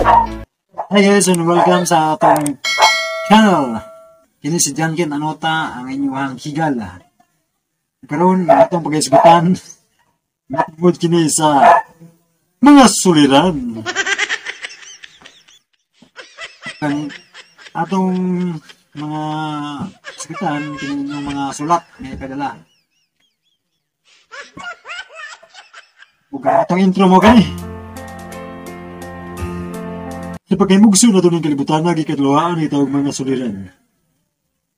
Hi guys and welcome sa atong channel. Kini si Janken Anota ang inyong higala. Karon ang atong paghisgutan matungod kini sa mga suliran. Ang atong mga hisgutan kini inyong mga sulat nga ipadala. Ug ang atong intro mo kani. Sa pagkahimugso na ning kalibutan, gikadluhaan ni tawag mga suliran.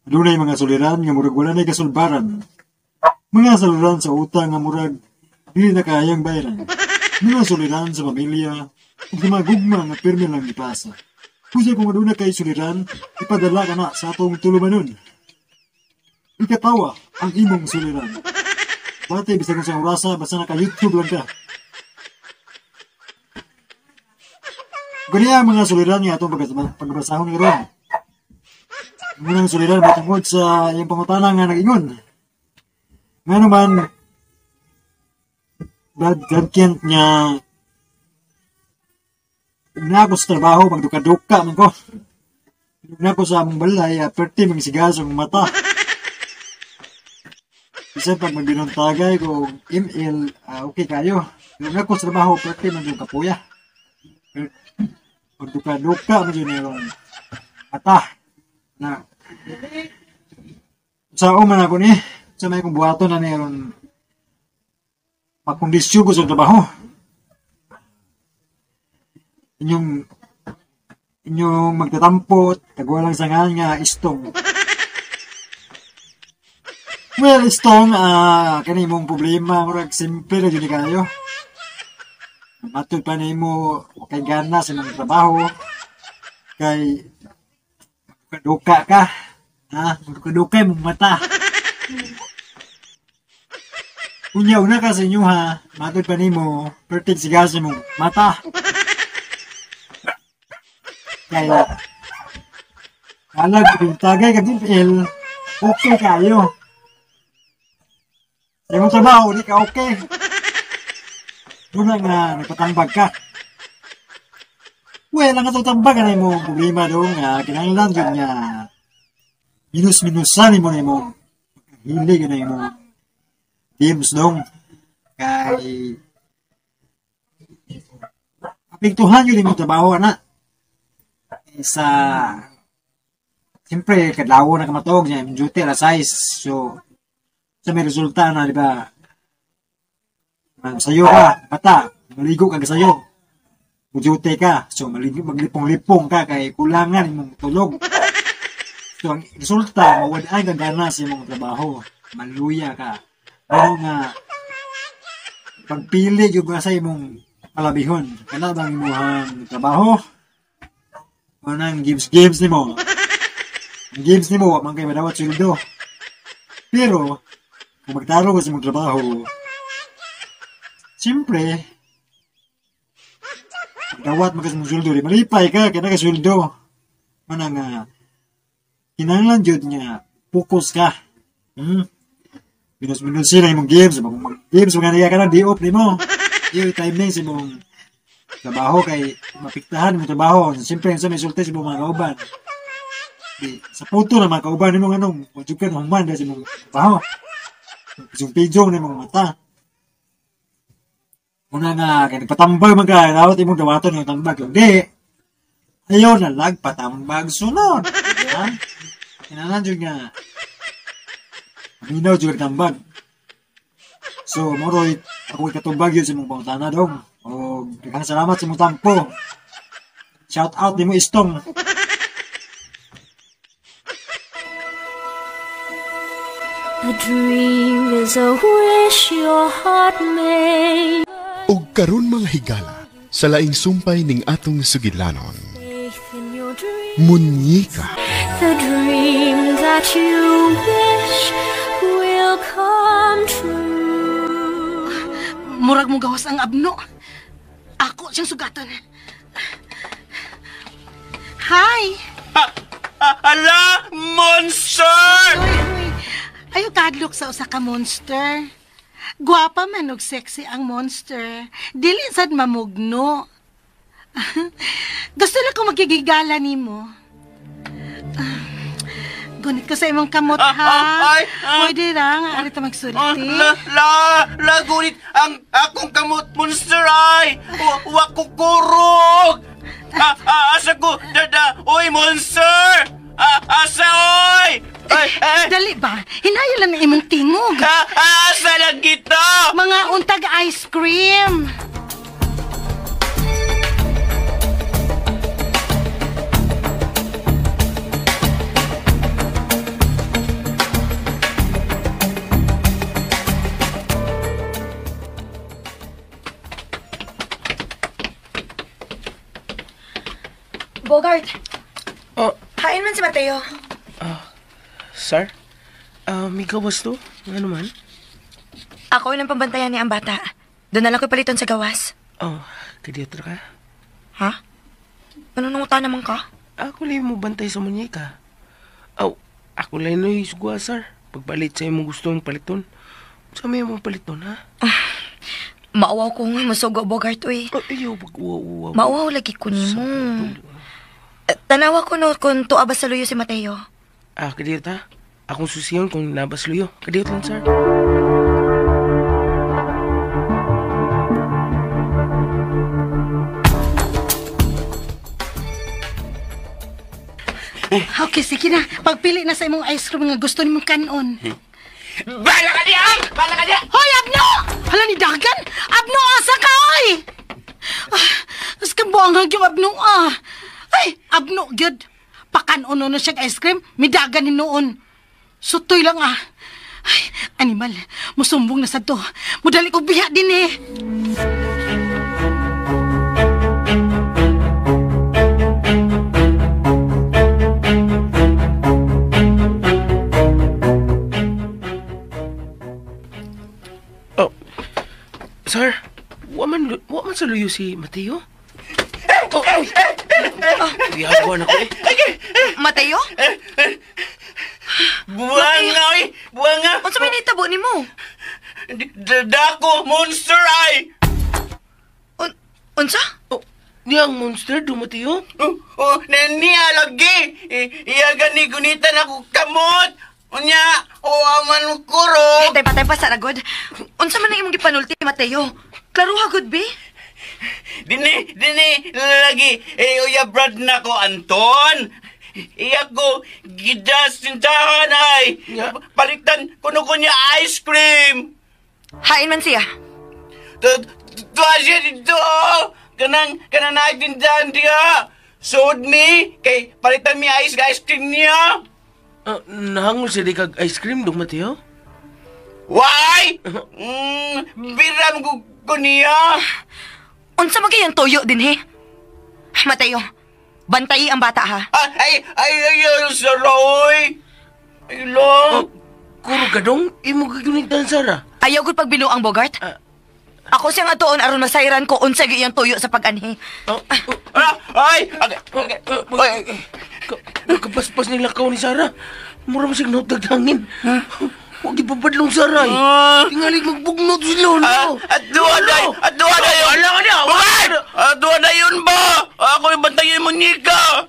Adunay mga suliran nga murag wala nay kasulbaran. Mga suliran sa utang nga murag dili na kayang bayaran. Mga suliran sa pamilya ug sa mga gugma nga pirmi lang gipasa. Kusay kung aduna kay suliran, ipadala ka na sa atong tulumanon. Ikatawa ang imong suliran. Bate bisan kung sa orasa, basta naka-YouTube lang ka. Gani ang mga suliran nga atong pagbasahon karon. Ang unang suliran matungod sa iyang pangutana nga nag-ingon. Nga naman, Brad Kent nga na ako sa trabaho, magduka-duka man ko. Na ako sa among balay, perti magsigas ang mata. Bisan pag magbinuntagay ko ML, okay kayo. Pero na ako sa trabaho, perti man yung kapuya. Magduka-duka man yun yung mata. Na, sa man ako ni, sa may kong buhaton na niron makondisyon ko sa trabaho. Inyong magtatampot, tagwalang sangan nga istong. Well, istong, kani mong problema, murag simple na yun kayo. Matod pa nimo kay gana sa imong trabaho, kay duka ka, ha? Magduka-duka imong mata. Unya una ka sa inyo ha, matod pa nimo, pertig sigas imong mata. Kaya, alag, tagay ka DPL, okay kayo. Sa imong trabaho, di ka okay. Doon nga, nagpatambag ka. Well, ang atong tambag na imong problema doon nga, kinahanglan yun nga, minus-minusan mo na imong hilig na imong games dong. Kay, apektuhan yun imong trabaho, ana. Sa, siyempre, kadlaw na kamatog niya, imong duty, alas 6. So, sa may resulta na, di ba, sayo ka, bata, maligo ka sayo. Duty ka, so maligo, maglipong-lipong ka kay kulangan imong tulog. So ang resulta, mawad-an ka gana sa imong trabaho. Maluya ka. Pero nga, pagpili yung sa imong palabihon, kana bang imong trabaho? O nang games-games nimo? Ang games nimo, wa man kay madawat sweldo. Pero, kung magtaro ka sa imong trabaho, siyempre, dawat mo kasi mong sweldo, di malipay ka, kaya naka-sweldo. Mana nga, kinahanglan jud nga, focus ka. Minus-minus sila imong games, mag-games, mga niya ka na, di off ni mo. Yung timing sa imong trabaho, kay mapiktahan imong trabaho. Siyempre, sa may sulti sa imong mga kauban. Di, sa puto na mga kauban imong anong, wajud ka na human sa imong trabaho. Pijong-pijong na imong mata. Una nga, kaya nagpatambag man ka, dapat imong dawaton yung tambag. Hindi, ayaw na lagpatambag sunod. Ha? Kinalan dyan nga, aminaw dyan tambag. So, moroy, ako ikatumbag yun sa imong pangutana dong. O, daghang salamat sa imong tampo. Shout out ni mo istong. A dream is a wish your heart made. Og karon mga higala, sa laing sumpay ning atong sugidlanon. Munyika. The dream that you wish will come true. Murag mo gawas ang abno. Ako siyang sugatan. Hi! Ala! Monster! Uy, uy. Ayaw kadlok sa usa ka monster. Gwapa man og sexy ang monster. Dili sad mamugno. Gusto lang ko magigigala nimo. Gunit ko sa imong kamot, ha? Ay, ah. Pwede lang, arito magsulti. La, gunit ang akong kamot, monster ay! Wa ko kurog! Asa ko, dada, oy, monster! Asa, oy! Ay, ay, Dali ba? Hinaya lang ang imong tingog. Asa lang kita? Mga untag ice cream. Bogart, Oh, hain man si Mateo. sir? May gawas to? Ano man? Ako ang pambantayan ni ang bata. Doon na lang ko paliton sa gawas. Oh, kadiyot ka? Ha? Manununguta naman ka? Ako lang mo bantay sa munyeka. Aw, ako lang no'y sugwa, sir. Pagpalit sa imong gusto mong paliton. Sa may mong paliton, ha? Maawaw ko nga musugo, Bogart, uy. Oh, ayaw, pag-uwaw-uwaw. Maawaw lagi ko nimo. Tanawa ko no kung tuwa ba sa luyo si Mateo. Ah, kadiyot ha? Akong susiyon kung nabas luyo. Kadiyot lang, sir. Okay, sige na. Pagpili na sa imong ice cream nga gusto nimong kanon. Bala ka niya! Bala ka niya! Hoy, Abno! Hala ni Dagan! Abno, asa ka, oy! As ka buangag yung Abno, ah. Ay, Abno, gyud. Pakanon na siyang ice cream, midagan ni noon. Sutoy lang, ah. Ay, animal, musumbong na sa to. Mudali ko biya din eh. Oh, sir, wa man sa luyo si Mateo? Oh, ay! Iyawan ako eh. Mateo? Buwang nga, oy! Buwang nga! Unsa may nitabo nimo? Dako, monster ay! Unsa? Oh, niya ang monster do, Mateo? Oh, niya lagi! Iya gani gunitan ako kamot! Unya, aman kurog! Tay pa sa ragod. Unsa man ang imong gipanulti, Mateo? Klaro ha gud be? Dini, lagi! Eh, uya brad na ko, Anton! Iya ko, gidas tindahan ay! Palitan kuno ko niya ice cream! Hain man siya. Tuwa siya dito! Kanang na tindahan diya! Sold me! Kay palitan mi ice cream niya! Nahangol siya di kag ice cream do, Mateo? Why? Biram ko niya! Unsa man kayong tuyo din he? Mateo, bantayi ang bata ha. Ay, Sarah, oy! Ay, lang! Oh, kuro ka dong? Imo gagunitan, Sarah. Ayaw gud pagbinuang Bogart. Ako siyang atuon aron masayran ko unsa gyud iyang tuyo sa pag-anhi. Oh, Ay! Okay. Kapaspas nila kao ni Sarah. Mura mo siyang nautag hangin. Huwag ipabadlong, Sarah. Tingalig magbugnot sila, no? At duwa na yun! Wala ka na! Bakit? At duwa na yun ba? Ako yung bantayin mo, Nika!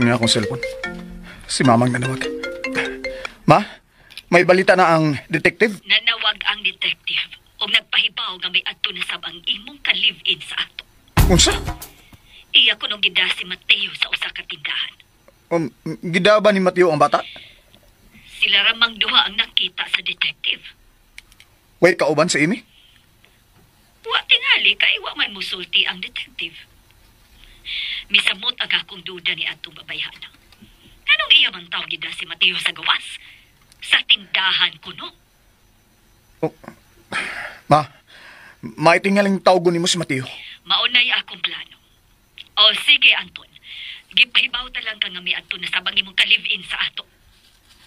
Nga akong cellphone. Si Mamang nanawag. Ma, may balita na ang detective? Nanawag ang detective o nagpahibaw nga may adto na sab ang imong ka-live-in sa ato. Unsa? Iya ko nung gida si Mateo sa usa ka tindahan. Gida ba ni Mateo ang bata? Sila ramang duha ang nakita sa detective. Wait, kauban sa imi? Wa tingali kay wa man musulti ang detective. Misamot ang akong duda ni atong babayhana. Anong iya man tawag gida si Mateo sa gawas? Sa tindahan kuno. Oh. Ma, maitingaling tawgon nimo si Mateo. Maunay akong plano. O sige, Anton. Gipahibaw ta lang ka nga may adto na sabang imong ka-live-in sa ato.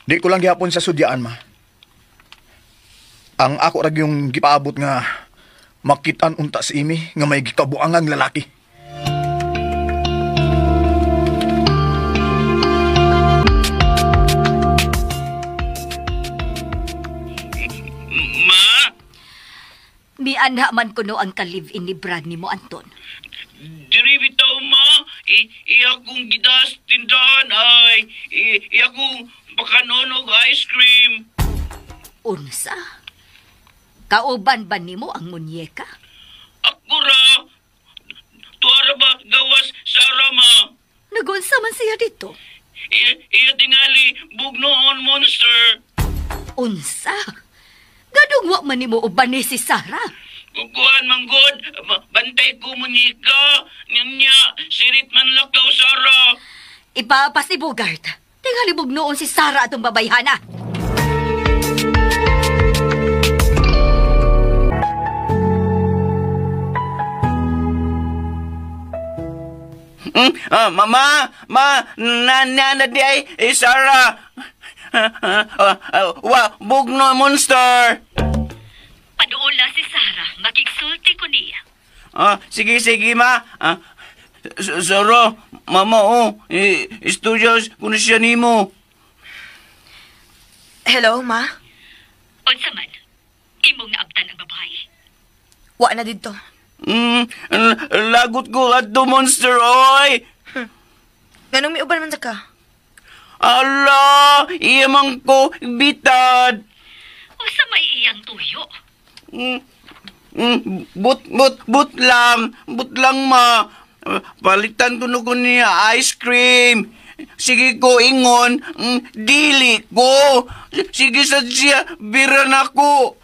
Di ko lang gihapon sa sudyaan, ma. Ang ako rag yung gipaabot nga makitaan unta si imi nga may gikabuangang lalaki. Anha man kuno ang ka-live-in ni Brad ni mo, Anton. Diri bitaw, ma. Iya kong gidas tindahan ay. Iya kong pakanonog ice cream. Unsa? Kauban ba nimo ang munyeka? Ako ra. Tuara ba gawas Sara, ma? Nagunsa man siya dito? Iya tingali bugnoon monster. Unsa? Gadong wa man nimo uban ni si Sara? Kukuhan manggod, bantay ko munyeka. Nya, sirit man lakaw Sara. Ipapas ni Bogart. Tingali bugnoon si Sara atong babayhana. Mama, ma, na di ay, Sarah. Wa, bugno monster. Paduola si Sarah, makigsulti ko niya. Sige, ma. Sarah, mama, oh, istudyos kuno siya nimo. Hello, ma? Unsa man, imong naabtan ang babae. Wa na didto. Lagot ko adto monster, oy. Nganong miuban man sa ka? Ala, iya man ko bitad. Unsa may iyang tuyo? But lang. But lang, ma. Palitan ko no ko niya ice cream. Sige ko ingon, dili ko. Sige sa siya, bira na ko.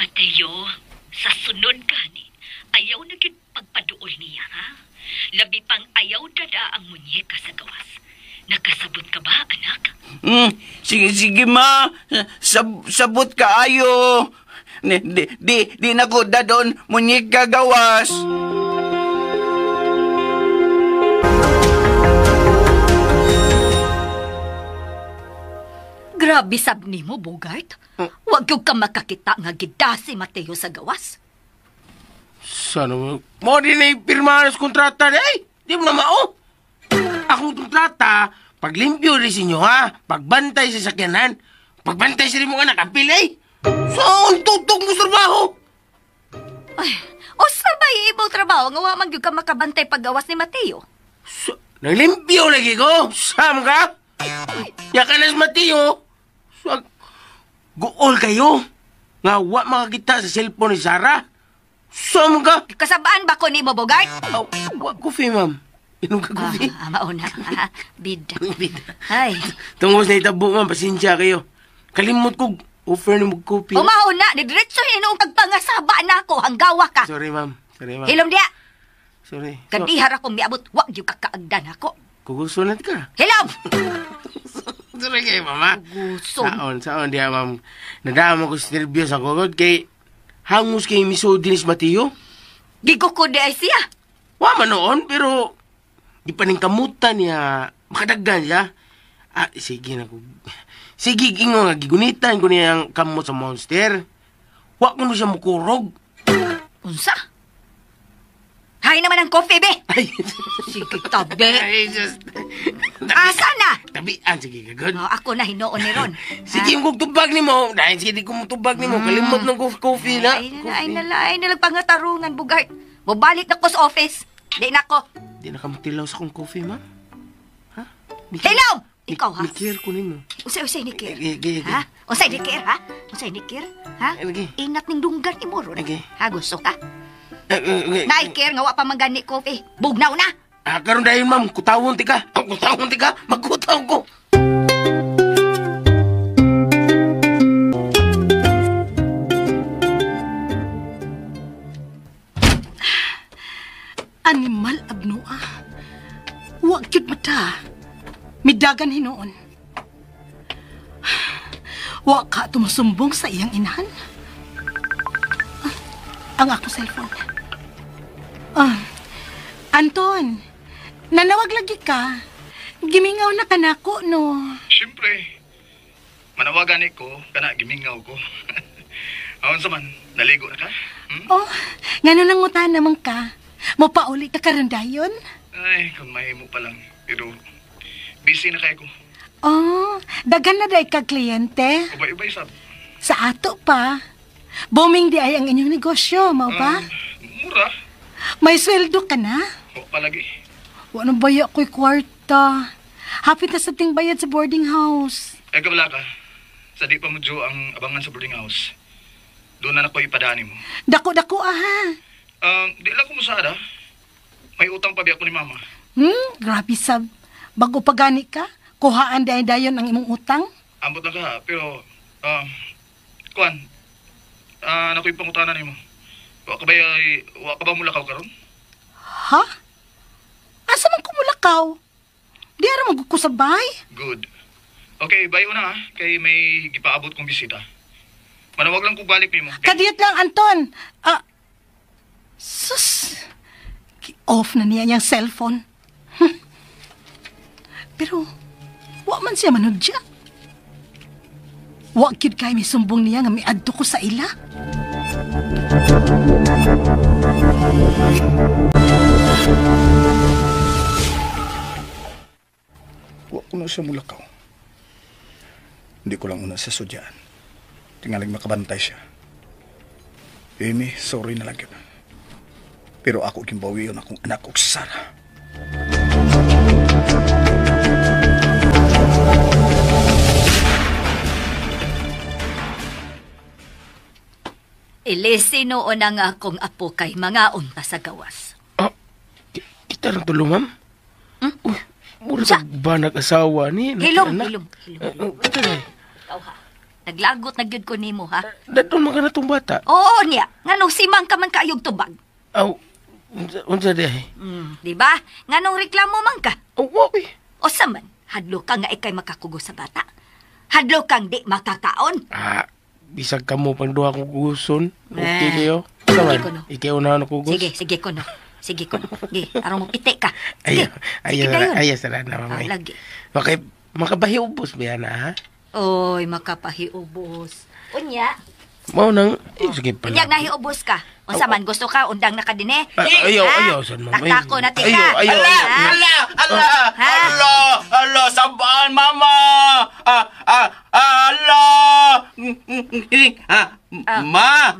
Mateo, sa sunod gani, ayaw na gyud pagpaduol niya, ha? Labi pang ayaw dada ang munyeka sa gawas. Nakasabot ka ba, anak? Sige, ma. Sabot ka ayo. Di na ko dadon munyeka gawas. Grabe sab nimo, Bogart. Wag gyud ka makakita nga gida si Mateo sa gawas. Sana mo. Mo din na ipirmahan sa kontrata na eh. Di mo na mao. Akong kontrata, paglimpyo rin sa inyo ha. Pagbantay sa sakyanan. Pagbantay sa rin mong anak, ang pilay. So, ang tutok mo sa trabaho. Ay, o sa ba ibang trabaho nga wa man gyud ka makabantay paggawas ni Mateo? So, naglimpyo lagi ko. Sam ka? Ya ka na si Mateo. So, guol kayo. Nga wa makakita sa cellphone ni Sarah. Sam ka? Kasabaan ba ko ni mo, Bogart? Oh, wa coffee, ma'am. Inom ka coffee? Mauna. Bida. Bida. Ay. Tungkol sa itabo, ma'am, pasensya kayo. Kalimot ko, offer ni mo coffee. Umauna, nidiretso inuong pagpangasaba na ako. Hanggawa ka. Sorry, ma'am. Sorry, ma'am. Hilom diya. Sorry. Kadihara kong miabot, wag yung kakaagdan ako. Kugusunat ka. Hilom! Sorry kayo, mama. Kugusun. Saon diya, ma'am. Nadama ko sa nervyos ako. Kay hangos kay misodinis Mateo. Gigo ko di ay siya. Wa man noon, pero di pa ning kamutan niya. Makadaggan siya. Ah, sige na ko. Sige, ingo nga, gigunitan ko niya ang kamot sa monster. Wa ko na siya mukurog. Unsa? Hay naman ang coffee, be! Ay, sige, tabi. Ay, just... Asa na? Tabian, sige, kagod. Oh, ako na, hinoon ni Ron. Sige, kung tubag ni mo. Dahil sige, di ko tubag ni mo. Kalimot ng coffee na. Ay, nala, pangatarungan, Bugart. Mubalik na ko sa office. Di na ko. Di na ka matilaw sa kong coffee, ma'am. Ha? Hello! Ikaw, ha? Mikir ko nimo. Usay-usay ni Kir. Ha? Usay ni Kir, ha? Usay ni Kir, ha? Ingat ning dunggan ni mo, Ron. Ha, gusto ka? Naikir, nga wa pa manggani coffee. Bugnaw na! Ah, karon dahil, ma'am, kutawon tika. Kutawon tika. Magkutaw ko. Animal abnoa. Wa gyud mata. Midagan hinuon. Wa ka tumusumbong sa iyang inahan. Ang akong cellphone. Anton, nanawag lagi ka. Gimingaw na kanako, no? Siyempre. Manawagan ko, kana gimingaw ko. Aon sa man, naligo na ka? Hmm? Oh, ngano nang ngutan naman ka? Mopauli ka karon dayon? Ay, kung mahimo pa lang. Pero, busy na kayo ko. Oh, daghan na day ka kliyente. Ubay-ubay sab. Sa ato pa. Booming di ay ang inyong negosyo, mao ba? Mura. May sweldo ka na? O, palagi. Wa na baya ko'y kwarta. Hapit na sa ting bayad sa boarding house. Eh, kabala ka. Sa di pa mo dyo ang abangan sa boarding house. Doon na na ko ipadani mo. Dako-dako aha. Di lang kumusada. May utang pa biya ko ni mama. Grabe sab. Bago pa gani ka, kuhaan dayon ang imong utang. Ambot lang ka ha, pero, kuan, nako'y pangutanan nimo. Wa ka ba mulakaw karon? Ha? Asa man ko mulakaw? Di ara magkukusabay. Good. Okay, bayo na ha, kay may gipaabot kong bisita. Manawag lang kong balik nimo. Okay? Kadiyot lang, Anton. Sus. Off na niya niyang cellphone. Pero, wa man siya manudya. Wa gyud kay misumbong niya nga miadto ko sa ila. Wa ko na siya mulakaw. Hindi ko lang una sa sudyaan. Tingaling makabantay siya. Amy, sorry na lang yun. Pero ako gimbawi yun akong anak og Sarah. Ilisi noon ang akong apo kay mga unta sa gawas. Ah, kita rin tulo, ma'am? Uy, mura sa ba nag-asawa ni? Hilom, hilom, hilom. Ikaw ha, naglagot na gyud ko nimo ha. Dadon man ka na tong bata. Oo niya, nganong simang ka man kaayog tubag. Aw, unsa di ay? Di ba? Nganong reklamo man ka? Oo, okay. O sa man, hadlo ka nga ikay makakugos sa bata. Hadlo kang di makakaon. Ah, bisag ka mo pang duha kong kuguson. Okay Eh, kayo? sige Saman, ko no. ikaw na ako kugos? Sige, sige ko no. Sige ko no. Sige, aron mo piti ka. Sige, Ayaw, sige dayon. ayaw, sala na, mamay. Ah, lagi. Okay, makabahiubos ba yan, ha? Oy, makapahiubos. Unya, Mao nang, eh, sige pala. unya nahiubos ka. Unsa man gusto ka, undang na ka din eh. Ay, ayaw, ayaw, san ma'am. Takako na tika. Ayaw, ayaw, Ala, ayaw. ala, ala, Ha? ala, ala, sabaan, mama. Ala. Ma,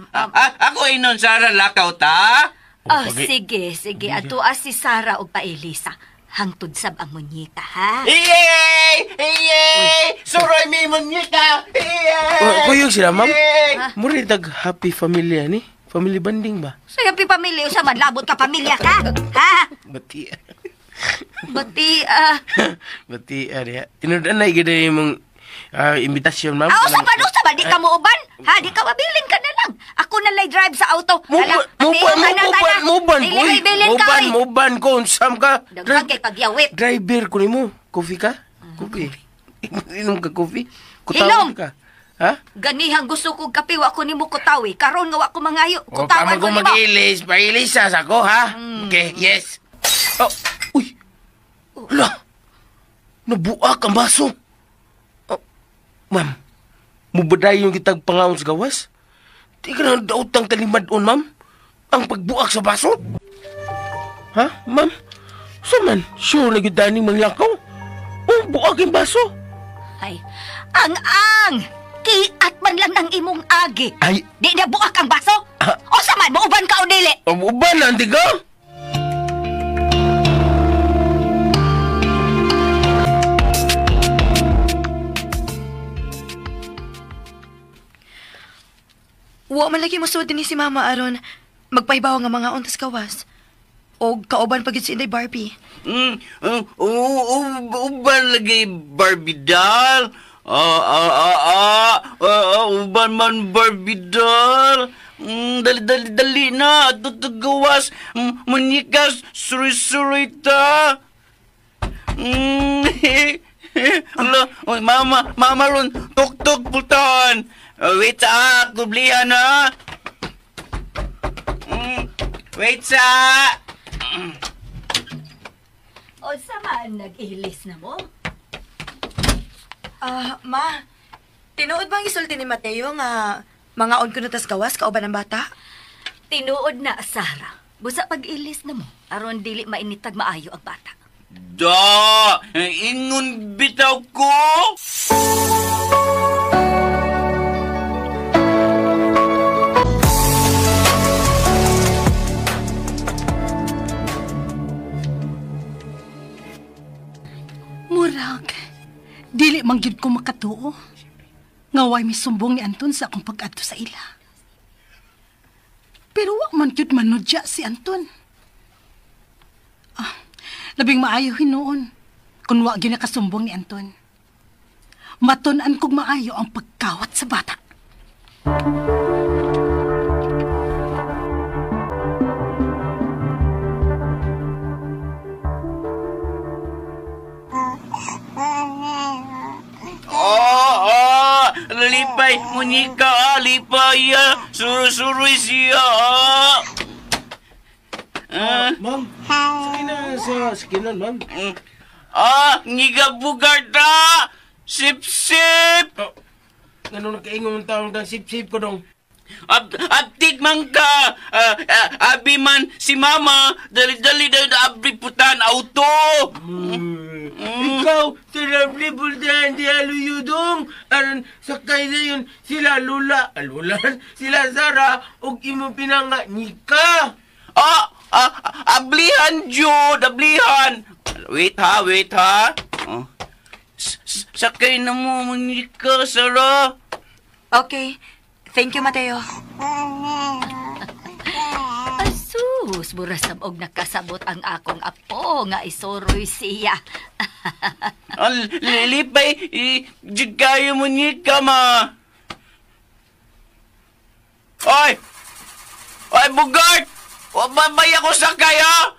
ako inon Sarah lakaw ta? Oh, sige, sige. Ato si Sarah og pa-Elisa. Hangtod sab ang munyika, ha? Iyay! Iyay! Suroy mi munyika! Iyay! Kuyog sila, ma'am. Iyay! Mura tag happy family ni. Family bonding ba? So, happy family, usa man labot ka pamilya ka? Ha? Bati. Bati, Bati, diha. Tinuod na gid imong imbitasyon, ma'am. Usa man, di ka mo uban? Ha, di ka mabilin ka na lang. Ako na lay drive sa auto. Muban, Dili bilin ka, oy. Muban ko, unsam ka. Daghan kay pagyawit. Driver ko nimo. Coffee ka? Coffee. Inom ka coffee? Hilom! Kutawan ka. Ha? Ganihang gusto kong kape, wa ko nimo kutawi. Karon nga wa ko mangayo. O, Kutawan kamo ko ko nimo. mag-ilis. Pailis sa ako, ha? Okay, yes. Oh, uy. Hala. Nabuak ang baso. Oh, ma'am, mubaday yung kitag pangaon sa gawas? Di ka na dautang talimad-on, ma'am. Ang pagbuak sa baso? Ha, ma'am? So man, sure na gyud ni manglakaw. Oh, buak yung baso. Ay, ang-ang! Kiat man lang ng imong agi. Ay. Di na buak ang baso? O sa man, muuban ka o dili? Uban na, di ka? Wa man lagi mosuod dinhi si Mama aron magpahibaw nga mga untas kawas. Og kauban pa gyud si Inday Barbie. Uban lagi Barbie doll. Uban man Barbie doll. Dali, dali, dali na. Tutagawas. Munyikas, suri-suri ta. Ala, oy, mama, mama ron, tuk-tuk pultahan. Wait sa, kublihan na. Wait sa. O sa man, nag-ilis na mo? Ma, tinuod bang isulti ni Mateo nga mga on kuno tas gawas kauban ang bata? Tinuod na, Sarah. Busa pag-ilis na mo, aron dili mainitag maayo ang bata. Da, ingon bitaw ko. man gyud ko makatuo. Nga way misumbong ni Anton sa akong pag-adto sa ila. Pero wa man gyud manudya si Anton. Ah, labing maayo hinuon kung wa gyud nakasumbong ni Anton. Matun-an kog maayo ang pagkawat sa bata. Oh, lipay, munika, lipay, suruy siya. Ma'am, sige na sa sakinan, ma'am. Ngiga bugarda! Sip-sip! Oh, ganun nakaingon ang taong kang sip-sip ko dong. Abtik man ka! Abi man si mama, dali-dali dahil abri putan auto! Ikaw, sila buldan di aluyudong. Aron, sakay na yun, sila Lula, sila Sara, og imo pinanga, Nika. Ablihan, Jude, ablihan. Wait ha. Oh. Sakay na mo, Nika, Sara. Okay. Thank you, Mateo. Asus, burasab og nakasabot ang akong apo nga isoroy siya. Lilipay, kayo mo Nika, ma. Oy! Oy, Bugart! Babay ako sa kaya!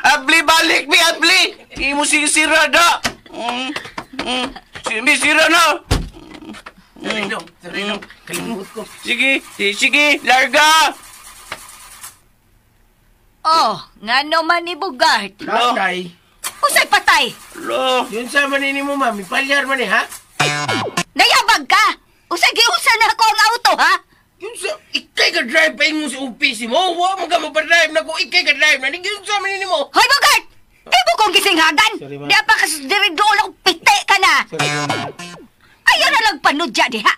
Abli, balik, mi, abli! Imo sisira da! Sira na! Sorry, dong. Kalimut ko. Sige, larga! Oh, ngano man ni Bugart? Patay. Usay patay! Lo. Yun sa manini mo, ma'am. Ipalyar man eh, ha? Nayabag ka! Usay giusa na ako ang auto, ha? Yun sa, ikay ka drive pa mo sa office mo. Huwag mo ka mapadrive na ko, ikay ka drive na. Yun sa manini mo. Hoy, Bugart! Ibo kong gisinghagan! Sorry, ma'am. Di pa kasi diridool akong pite ka na! Sorry, ma'am. Ayaw na lang panudya diha.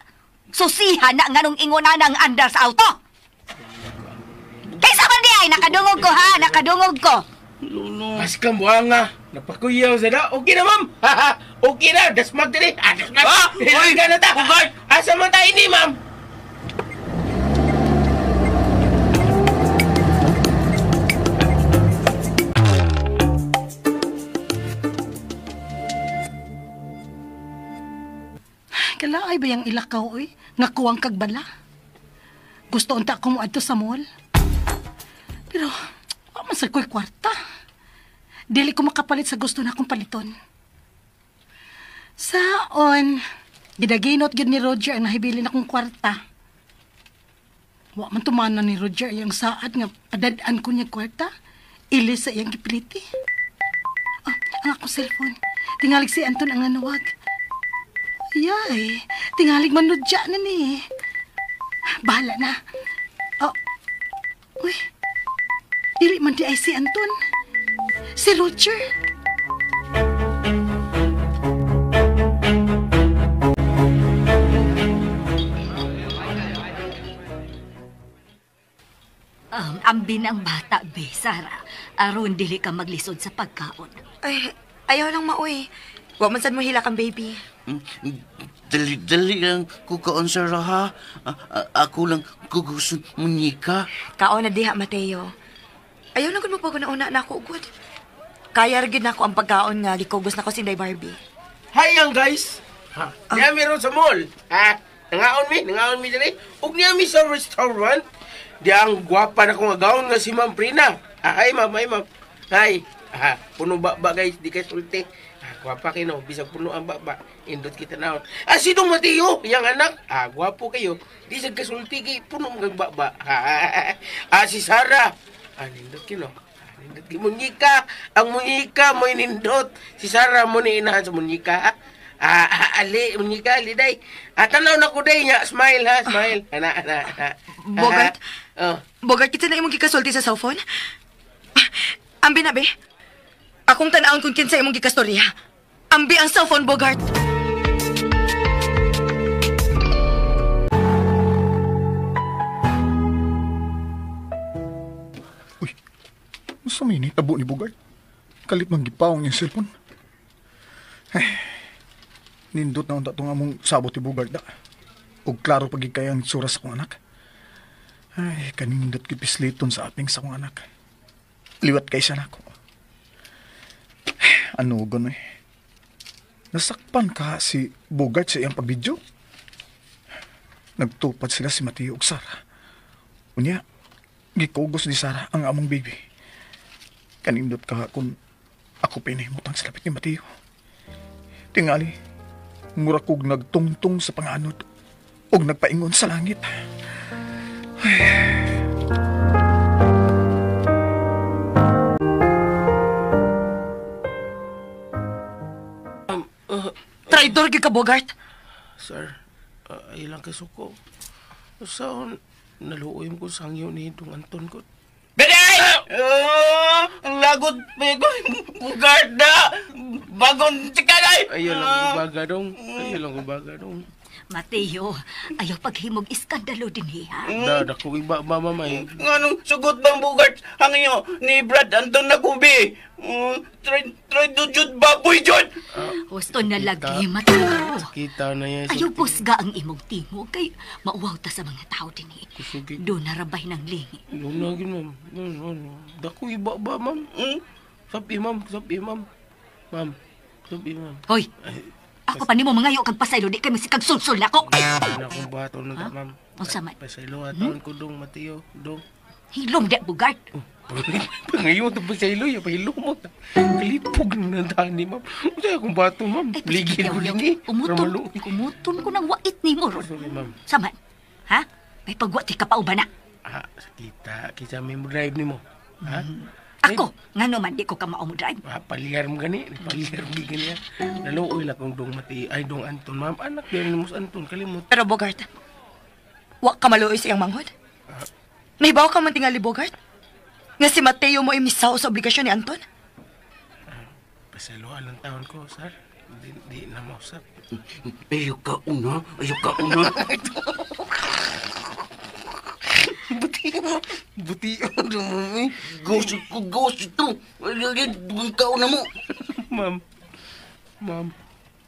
Susihan na nganong inguna ng andar sa auto. Kaysa man di ay, nakadungog ko ha, nakadungog ko. Mas kang buhanga. Napakuyaw sa da. Okay na, ma'am. Okay na. Dasmag dali. Dasmag. Uy! na ta. Asa man tayo ni, ma'am? Kalaay ba yung ilakaw, oy? Nga kuwang kagbala? Gusto unta ko mo adto sa mall. Pero, wa man sa ko'y kwarta. Dili ko makapalit sa gusto na akong paliton. Saon, gidaginot gyud ni Roger ang nahibilin akong kwarta. Wa man tumana ni Roger iyang saad nga padad-an ko niya kwarta. Ili sa iyang gipiliti. Ang akong cellphone. Tingalig si Anton ang nanuwag. Yay, tingalig manudya na ni. Bahala na. Oh. Uy, dili man di ay si Anton. Si Roger. Ambin ang bata, be, Sara. Aron dili ka maglisod sa pagkaon. Ay, ayaw lang mauy. Wa man sad mo hilak ang baby. Dali-dali lang kukaon, Sara, ha? Ako lang kugusun munika. Kaon na diha, Mateo. Ayaw lang kung magpaguna-una na ako, ugod. Kaya rin na ako ang pagkaon nga, gikugos na ko si Inday Barbie. Hi, young guys. Ha? Niya meron sa mall. Ha? Nangaon mi dali. Ug niya mi sa restaurant. Di ang gwapa na kong agaon nga si Ma'am Prina. Hi, ma'am. Hi, ma'am. Hi. Puno ba guys, di kay sulti. Gwapa kayo, no? Bisag puno ang baba. Indot kita naon. Si Dong Mateo, yang anak. Gwapo kayo. Di sa kasulti kay puno mga baba. Si Sara. Nindot kayo, no? Nindot kayo. Munyika. Ang munyika mo'y nindot. Si Sara mo ni inahan sa munyika. Ali, munyika, ali, day. Tanaw na ko, day niya. Smile, ha? Smile. Ana. Bogart? Oh. Bogart, kita na imong gikasulti sa cellphone? Ambi na, be. Akong tan-awon kung kinsa imong gikastorya. Ambi ang cellphone, Bogart. Uy, unsa may nitabo ni Bogart? Kalit man gipaong niyang cellphone. Nindot na unta tong among sabot ni Bugart da. Ug klaro pagid kay ang itsura sa akong anak. Ay, kanindot gyud pisliton sa aping sa akong anak. Liwat kay siya nako. Ano gon eh. Nasakpan ka si Bugart sa iyang pagbidyo. Nagtupad sila si Mateo ug Sara. Unya, gikugos ni Sara ang among baby. Kanindot ka kung ako pinahimutang sa lapit ni Mateo. Tingali, mura kog nagtungtong sa panganod ug nagpaingon sa langit. Ay. Traidor gyud ka, Bogart. Sir, ay lang kay suko. Saan naluoy mo ko sa hangyo ni itong Anton ko. Biday! Ang lagot Bugart na! Bagong tikanay! Ayaw lang kubaga dong. Ayaw lang kubaga dong. Mateo, ayaw paghimog iskandalo din hiya. Da, dako iba ba mamay. Nganong sugot bang Bugart hangyo ni Brad Anton Nagubi? Try do jud baboy jud! Husto na lagi, Mateo. Kita na yan. Ayaw busga ang imong tingog kay mauwaw ta sa mga tao din eh. Doon narabay ng lingi. Doon na gin, ma'am. Dako iba ba, ma'am? Sabi, ma'am. Sabi, ma'am. Ma'am. Sabi, ma'am. Hoy! Ako pa nimo mangayo kag pasaylo di kay masikag sulsul nako. Ay akong bato na ta, ma'am. Unsa man? Pasaylo ataon ko dong Mateo, dong. Hilom di Bugart. Pangayo to pasaylo ya pahilom mo. Kalipog na tani, ma'am. Unsa akong bato, ma'am? Ligid ko dinhi. Umuton, umuton ko nang wait nimo ron. Sorry, ma'am. Saman? Ha? May pagwati ka pa uban na. Ah, sakita kinsa may mo drive nimo. Ha? Ako, ngano man di ko ka mao mo drive. Ah, palyar mo gani, palyar mo gani. Naluoy lang kong dong Mati, ay dong Anton, ma'am. Anak din mo sa Anton, kalimot. Pero Bogart, wa ka maluoy sa iyang manghod. Nahibaw ka man tingali, Bogart? Nga si Mateo mo ay misaw sa obligasyon ni Anton? Pasayloan ang taon ko, sir. Di na mausap. Ayaw ka una, ayaw ka una. Buti mo, dumumi. Ghost ko, ghost ito. Ikaw na mo. Ma'am, ma'am,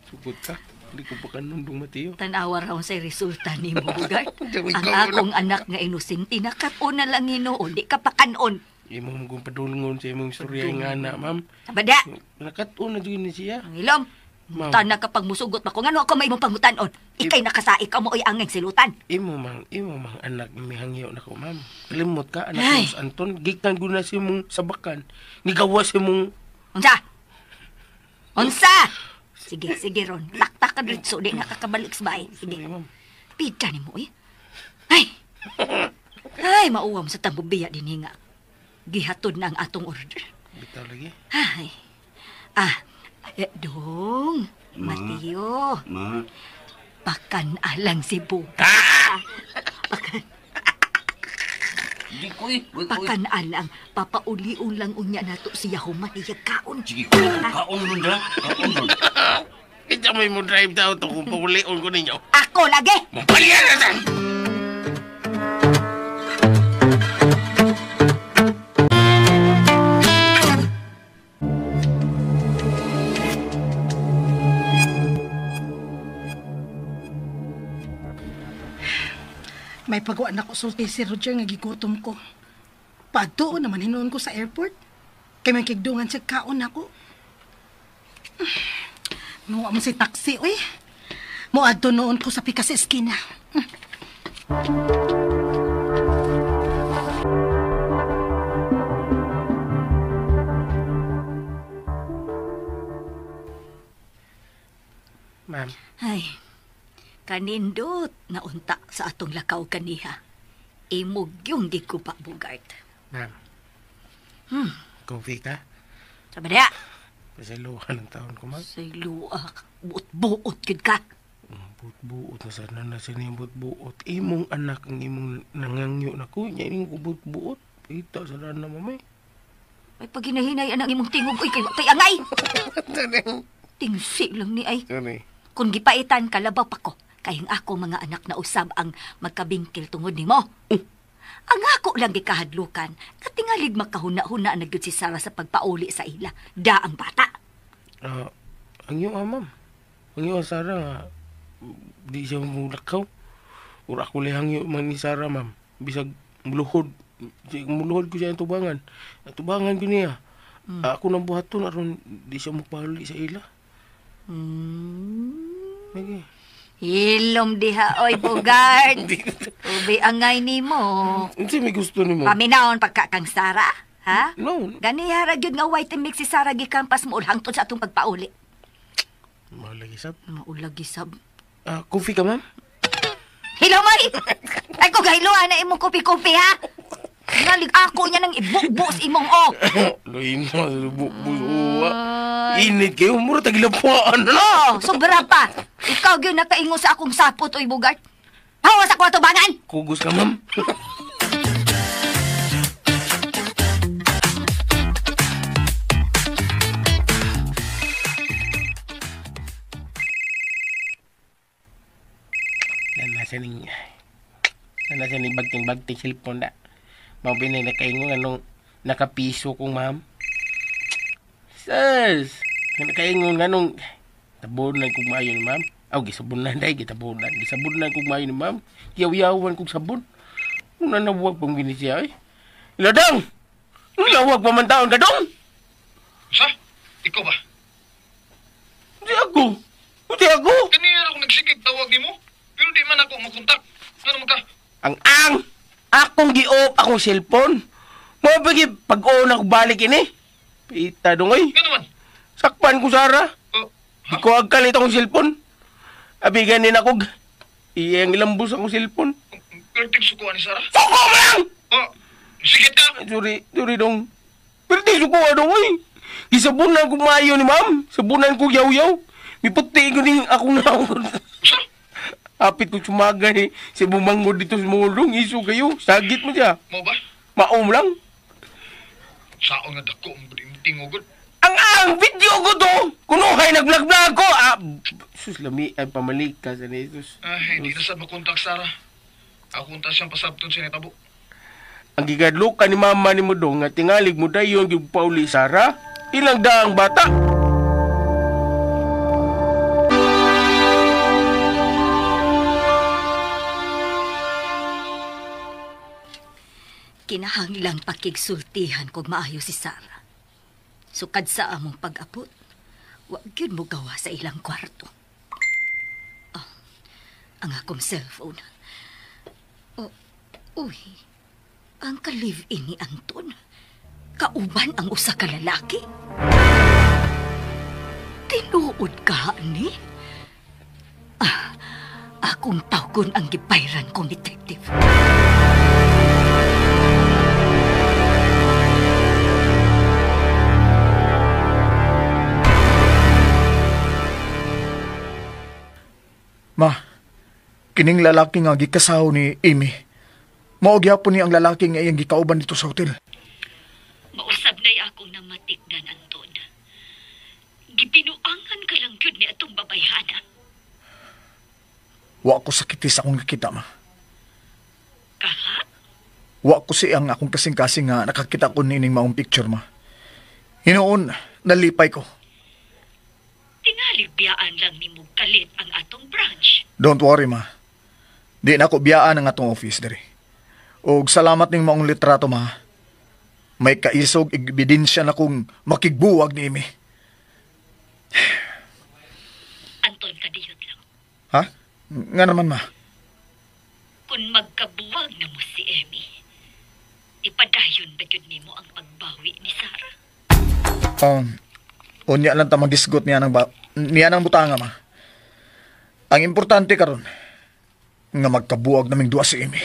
sugot ka. Hindi ko pa kanundong Mateo. Tanawa raw sa resulta ni mo, Bugart. Ang akong anak nga inosente, nakat-on na lang hinuon, di ka pa kanon. Imo mo kong padulngon sa imong istorya nga na, ma'am. Sabada! Nakat-on na dyan ni siya. Ang ilom. Ma'am. Tana kapag musugot ba ko, ngano ako may imong pangutanon? Ikay nakasaik ka mo ay angeng silutan. Imo mang anak mihangyo na ko, ma'am. Kalimot ka, anak mo sa Anton. Gikan ko na si mong sabakan. Nigawa si mong... Unsa? Unsa? Sige, sige ron. Taktak ka dritso, di nakakabalik sa bahay. Sige. Sorry, ma'am. Pita ni mo, eh. Ay! Ay, mauwam sa tambubiya din hinga. Gihatod na ang atong order. Bitaw lagi. Ay. Ah, dong, Mateo. Ma. Pakan alang si Buka. Pakan. Di ko eh. Pakan alang. Papaulion lang unya nato siya human iya kaon. Sige, kaon nun da. Kaon nun. Kita may mo drive daw to kung paulion ko ninyo. Ako lagi! Mapalyan na saan! May pagwa na ko sulti si Roger nga gigutom ko. Padto naman hinuon ko sa airport. Kay may kigdungan siya kaon ako. Nuwa mo si taxi, uy. Muadto noon ko sa pika sa eskina. Ma'am. Ay, kanindot na unta sa atong lakaw kaniha. Imog yung di ko pa, Bugart. Ma'am. Coffee ka? Sabi niya. Pasayloan ang taon ko, ma'am. Sayloa. Buot-buot gid ka. Buot-buot na sana na sila yung buot-buot. Imong anak ang imong nangangyo na ko. Niya imong buot-buot. Ita sa na, mamay. Ay, pag hinahinay ang imong tingog, uy, kay angay. Tingsi lang ni ay. Sorry. Kung gipaitan ka, labaw pa ko. Kayang ako mga anak na usab ang magkabingkil tungod nimo. Ang ako lang gikahadlukan, katingalig makahuna-huna na gyud si Sarah sa pagpauli sa ila. Da ang bata. Ang iyo, ma'am. Ang iyo, Sarah, nga. Di siya mulakaw. Ura ko lehang iyo man ni Sarah, ma'am. Bisag muluhod. Muluhod ko siya ang tubangan. Ang tubangan ko niya. Ako nang buhaton aron di siya mupahuli sa ila. Lagi. Hilom diha, oy, Bogart. Ubi angay nimo. Unsa may gusto nimo? Paminawon pagka kang Sarah, ha? No. Ganihara gyud nga white mix si Sarah gikan pas mo hangtod sa atong pagpauli. Maulagi sab. Maulagi sab. Coffee ka, ma'am? Hello, May! Ay, ko gahiluan na imong kopi-kopi, ha? Ngalig ako niya nang ibukbos imong o. Luhin mo, bukbos uwa. Init kayo, mura tagilapuan na. Oo, sobra pa. Ikaw gyud nakaingon sa akong sapot, oy, Bogart. Hawa sa kwato bangan! Kugos ka, ma'am. Nasa ning bagting-bagting cellphone na. Mabinay na kaingon anong nakapiso kong ma'am. Sus! Nakaingon anong tabunan kong maayo ni ma'am. Aw, gisabunan dahil, gitabunan. Gisabunan kong maayo ni ma'am. Yaw-yawan kong sabon. Una nabuwag pang gini siya eh. Iladang! Nilawag pa man taon ka dong! Sa? Ikaw ba? Hindi ako! Hindi ako! Kanina ako nagsikig tawag ni mo. Pero di man ako makontak. Ano man ka? Ang! Akong gi-off akong cellphone. Mo bagi pag-on ako balik ini. Pita dong oy. Ano man? Sakpan ko Sarah. Di ko agkalit akong cellphone. Abigan din ako. Iyang ilambos akong cellphone. Pero tigsukuan ni Sarah. Suko mo lang! Oh, sige ka. Sorry dong. Pero tigsukuan dong oy. Gisabunan ko maayo ni ma'am. Sabunan ko yaw-yaw. Miputi ko din akong naon. Apit ko sumaga ni si bumangod dito sa mulong. Iso kayo. Sagit mo siya. Mo ba? Maom lang. Saon nga dako ang tingugod. Ang video ko to! Kunuhay nag-vlog-vlog ko! Sus, lami ay pamalikas. Ano, Jesus. Ay, hindi na sad makontak, Sarah. Ako unta siyang pasabton sa nitabo. Ang gigadlokan ni mama ni mo dong nga tingalig mo dayon yung pauli, Sarah. Ilang daang bata. Kinahanglang pakigsultihan kog maayo si Sarah. Sukad sa among pag-abot, wa gyud mo gawa sa ilang kwarto. Oh, ang akong cellphone. Oh, uy, ang ka-live-in ni Anton. Kauban ang usa ka lalaki. Tinuod ka ni? Ah, akong tawgon ang gibayran kong detective. Ma, kining lalaki nga gikasaw ni Amy. Mao gyapon ni ang lalaki nga iyang gikauban dito sa hotel. Mausab na'y akong namatikdan, Anton. Gibinuangan ka lang yun ni atong babayhana. Wa ko sakiti sa akong nakita, ma. Kaha? Wa ko siyang akong kasing-kasing nga nakakita ko nining maong picture, ma. Hinoon, nalipay ko. Tingali biyaan lang ni kalit ang atong branch. Don't worry, ma. Di na ako biyaan ang atong office diri. Og salamat ning maong litrato, ma. May kaisog ebidensya na kung makigbuwag ni Amy. Anton, kadiyot lang. Ha? Nga naman, ma. Kung magkabuwag na mo si Amy, ipadayon ba yun nimo ang pagbawi ni Sarah? Unya lang ta magisgot niya ng niya ng butanga, ma. Ang importante karon nga magkabuwag naming duha si Amy.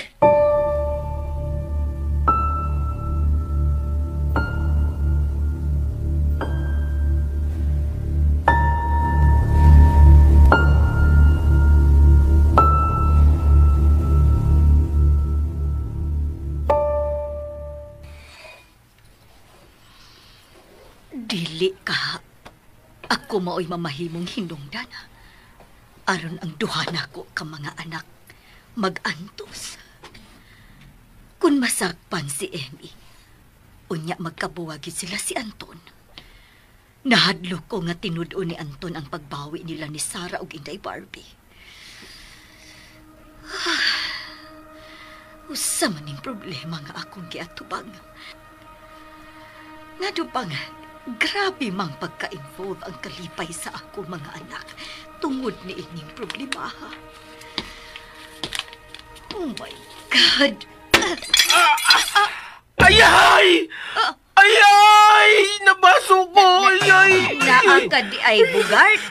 Dili ka. Ako mao'y mamahimong hinungdan. Aron ang duha nako ka mga anak mag-antos. Kung masakpan si Emmy, unya magkabuwagi sila si Anton. Nahadlok ko nga tinud-on ni Anton ang pagbawi nila ni Sarah ug Inday Barbie. Usa man ning problema nga akong giatubang. Ngano bang grabe mang pagka-involve ang kalipay sa akong mga anak tungod ni ining problemaha. Oh my God! Ayay! Ayay! Nabaso ko! Ayay! Naa ka di ay, Bugart?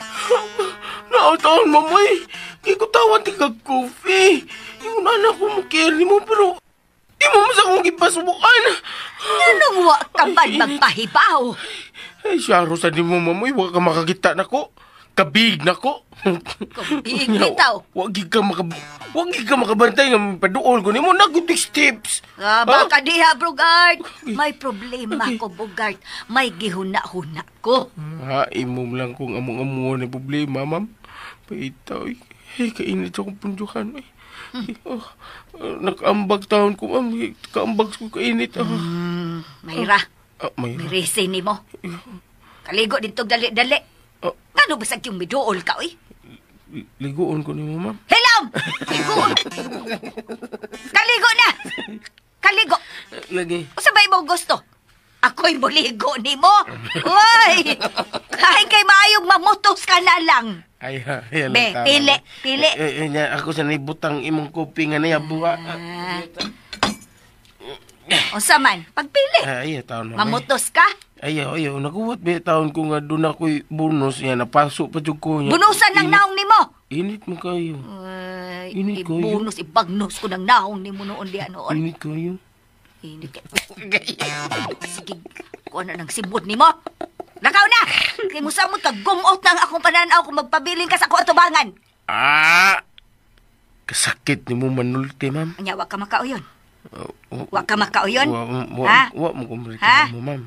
Naataon, mamoy. Di ko tawan ti kag-coffee. Yung nana ko mo-carry mo, pero di mo mas akong gipasubukan. Anong wa ka man magpahibaw? Ay, syaro sa di mo, mamoy. Wa ka makakita na ko. Kabig na ko. Kabig bitaw. Wag ka makabantay nga paduol ko nimo nagutik steps. Baka diha, Bugart. May problema ko, Bugart. May gihuna-huna ko. Ha, imong lang kung among-amuan na problema, ma'am. Paitaw, eh, kainit akong pundukan. Eh. Oh, nakaambag taon ko, ma'am. Kaambag ko kainit. Mayra. Mayra. May rese ni mo. Kaligo dito dali-dali. Ano ba sa kiyong miduol ka, oy? Liguon ko ni mo, ma'am. Hilom! Liguon! Kaligo na! Kaligo! Lagi. Usa ba imong gusto? Ako'y muligo ni mo! Uy! Kain kay maayong mamutos ka na lang. Ay, ay, Be, pili, pili. Ako sa naibutang imong kopi nga nayabuha. Unsa man, pagpili. Ay, taon na. Mamutos ka? Ayaw, ayaw. Nakuwat ba taon ko nga doon ako'y bonus. Yan, napaso pa dyan ko. Bunusan ng naong ni mo! Init mo kayo. Ay, init kayo. Ibonus, ibagnos ko ng naong ni mo noon diyan noon. Init kayo. Init kayo. Sige, kuha na ng sibot ni mo. Lakaw na! Kay musamot ka, gumot na ang akong pananaw kung magpabiling ka sa kuatubangan. Ah! Kasakit ni mo manulti, ma'am. Anya, wag ka makauyon. Wa ka makauyon? Wa mo kumrika mo, ma'am.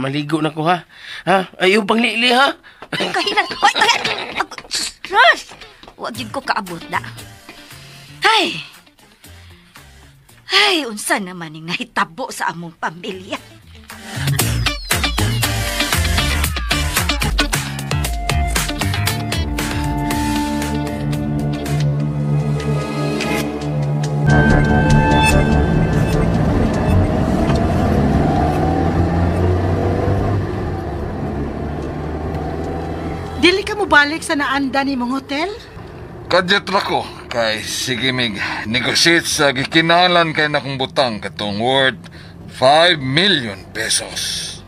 Maligo na ko, ha? Ha? Ayaw pang lili, ha? Kahilan. Hoy, ay! Sus! Wag yun ko kaabot na. Ay! Ay, unsa naman ning nahitabo sa among pamilya. Dili ka mo balik sa naanda ni mong hotel? Kadyat ra ko kay sige mig negotiate sa gikinahanglan kay nakong butang katong worth 5 million pesos.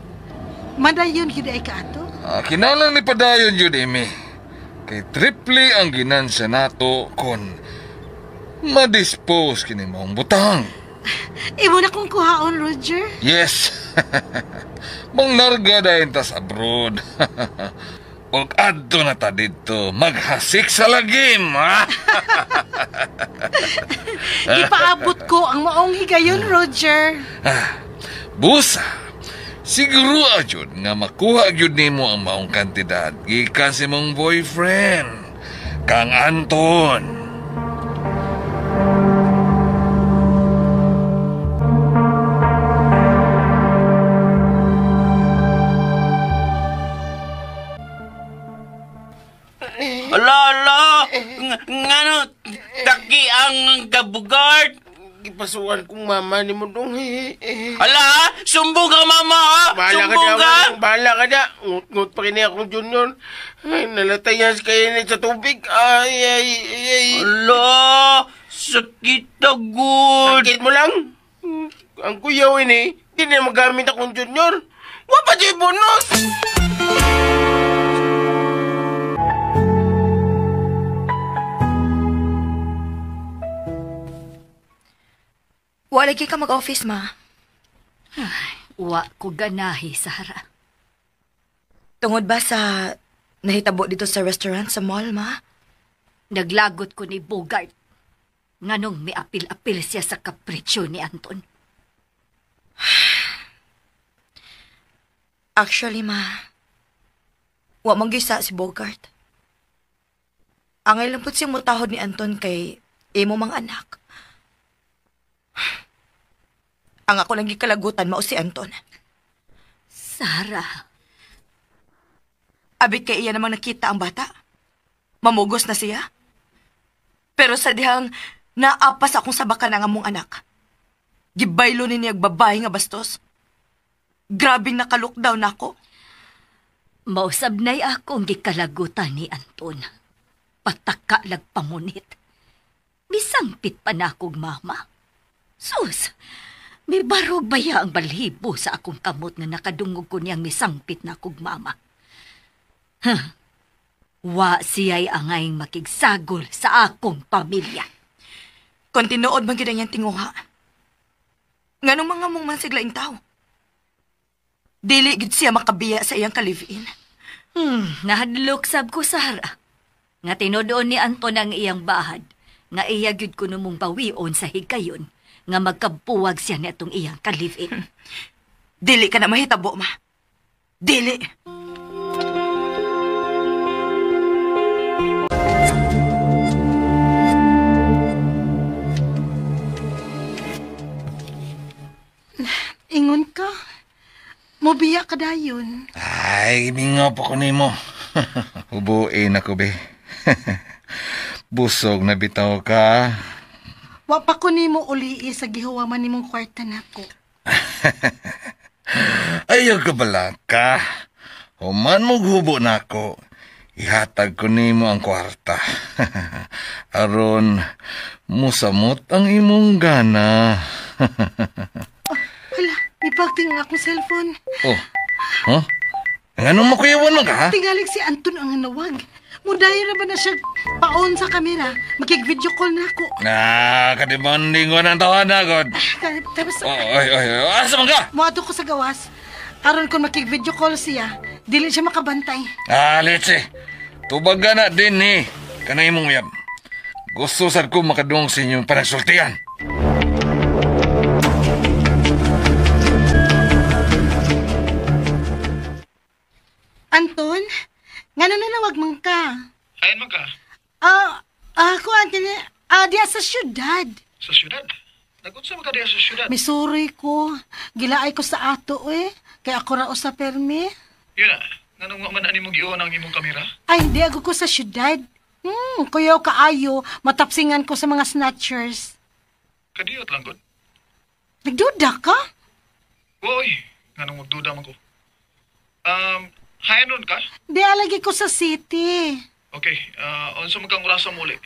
Madayon gid ay kaato? Kinahanglan ni padayon jud imi. Kay triple ang ginansya nato kon madispose kini mong butang. Imo na kong kuhaon, Roger. Yes. Mong narga dayon tas abroad. Og adto na ta dito, maghasik sa lagim, ha? Ipaabot ko ang maong higayon, Roger. Busa, siguro adyod nga makuha gyud nimo ang maong kantidad gikan sa imong boyfriend, Kang Anton. Ala, ala! Ngano, taki ang kabugart! Gipasuan kong mama ni mo dong. Ala, sumbong ka mama, ha? Bahala Sumbong ka! ka! Bahala ka na! Ngut-ngut pa kini akong junior. Ay, nalatayan kayo ni sa tubig. Ay, ay, ay, ay. Ala, sakit agod! Sakit mo lang. Ang kuyaw ini, di na magamit akong junior. Wa pa dyan bonus! Wala lagi ka mag-office, ma. Ay, wa ko ganahi, Sarah. Tungod ba sa nahitabo dito sa restaurant sa mall, ma? Naglagot ko ni Bogart. Nganong miapil-apil siya sa kapritsyo ni Anton. Actually, ma, wa mong gisa si Bogart. Angay lang po siyang mutahod ni Anton kay imo mang anak. Ang ako lang gikalagutan mao si Anton. Sarah, Abi kay iya namang nakita ang bata. Mamugos na siya. Pero sa dihang naapas akong sabakan ang among anak. Gibaylo ni niyag babae nga bastos. Grabing naka-lockdown ako. Mausab na'y akong gikalagutan ni Anton. Pataka lagpamunit. Misangpit pa na akong mama. Sus! May barog baya ang balhibo sa akong kamot nga nakadungog ko niyang misangpit na akong mama. Huh. Wa siya'y angay makigsagol sa akong pamilya. Kung tinuod man gyud ang iyang tinguha, nganong mga mong man siglaing tao? Dili gyud siya makabiya sa iyang ka-live-in. Nahadlok sab ko, Sara. Nga tinudoon ni Anton ang iyang bahad, nga iya gyud kuno mong bawion sa higayon, nga magkabuwag siya niatong iyang ka-live-in. Dili ka na mahitabo, ma. Dili. Ingon ka. Mobiya ka dayon. Ay, mingaw pa ko nimo. Hubuin ako, be. Busog na bitaw ka. Wa pa ko nimo ulii sa gihuwaman nimong kwarta nako. Ayaw ka bala ka. Human mo hubo nako. Ihatag ko nimo ang kwarta. Aron musamot ang imong gana. Hala, ipagting ang akong cellphone. Oh. Huh? Nganong makuyawan man ka, ha? Tingalig si Anton ang nawag. Mudayo na ba na siya paon sa kamera? Makig-video call na ako. Na, kademanding ko ng tawa na, God. Tapos, oh, ay, ay, asa man ka? Muadto ko sa gawas. Aron kung makig-video call siya, dili siya makabantay. Ah, let's. Tubag ka na din, eh. Kanay mong uyab. Gusto sad ko makadung sa inyong panagsultian. Anton, ngano nanawag man ka? Ayan man ka? Ako, Anthony, diya sa syudad. Sa syudad? Nag-unsa man ka diya sa syudad? Misuri ko. Gilaay ko sa ato, eh. Kaya ako rao sa permi. Yun na, nganong man ani mong giuon ang imong kamera? Ay, hindi ako ko sa syudad. Kuyaw kaayo, matapsingan ko sa mga snatchers. Kadiyot lang, God. Nagduda ka? Uy, nganong magduda man ko. Hayanon ka? Di, alagi ko sa city. Okay, unsa man kang orasa muli?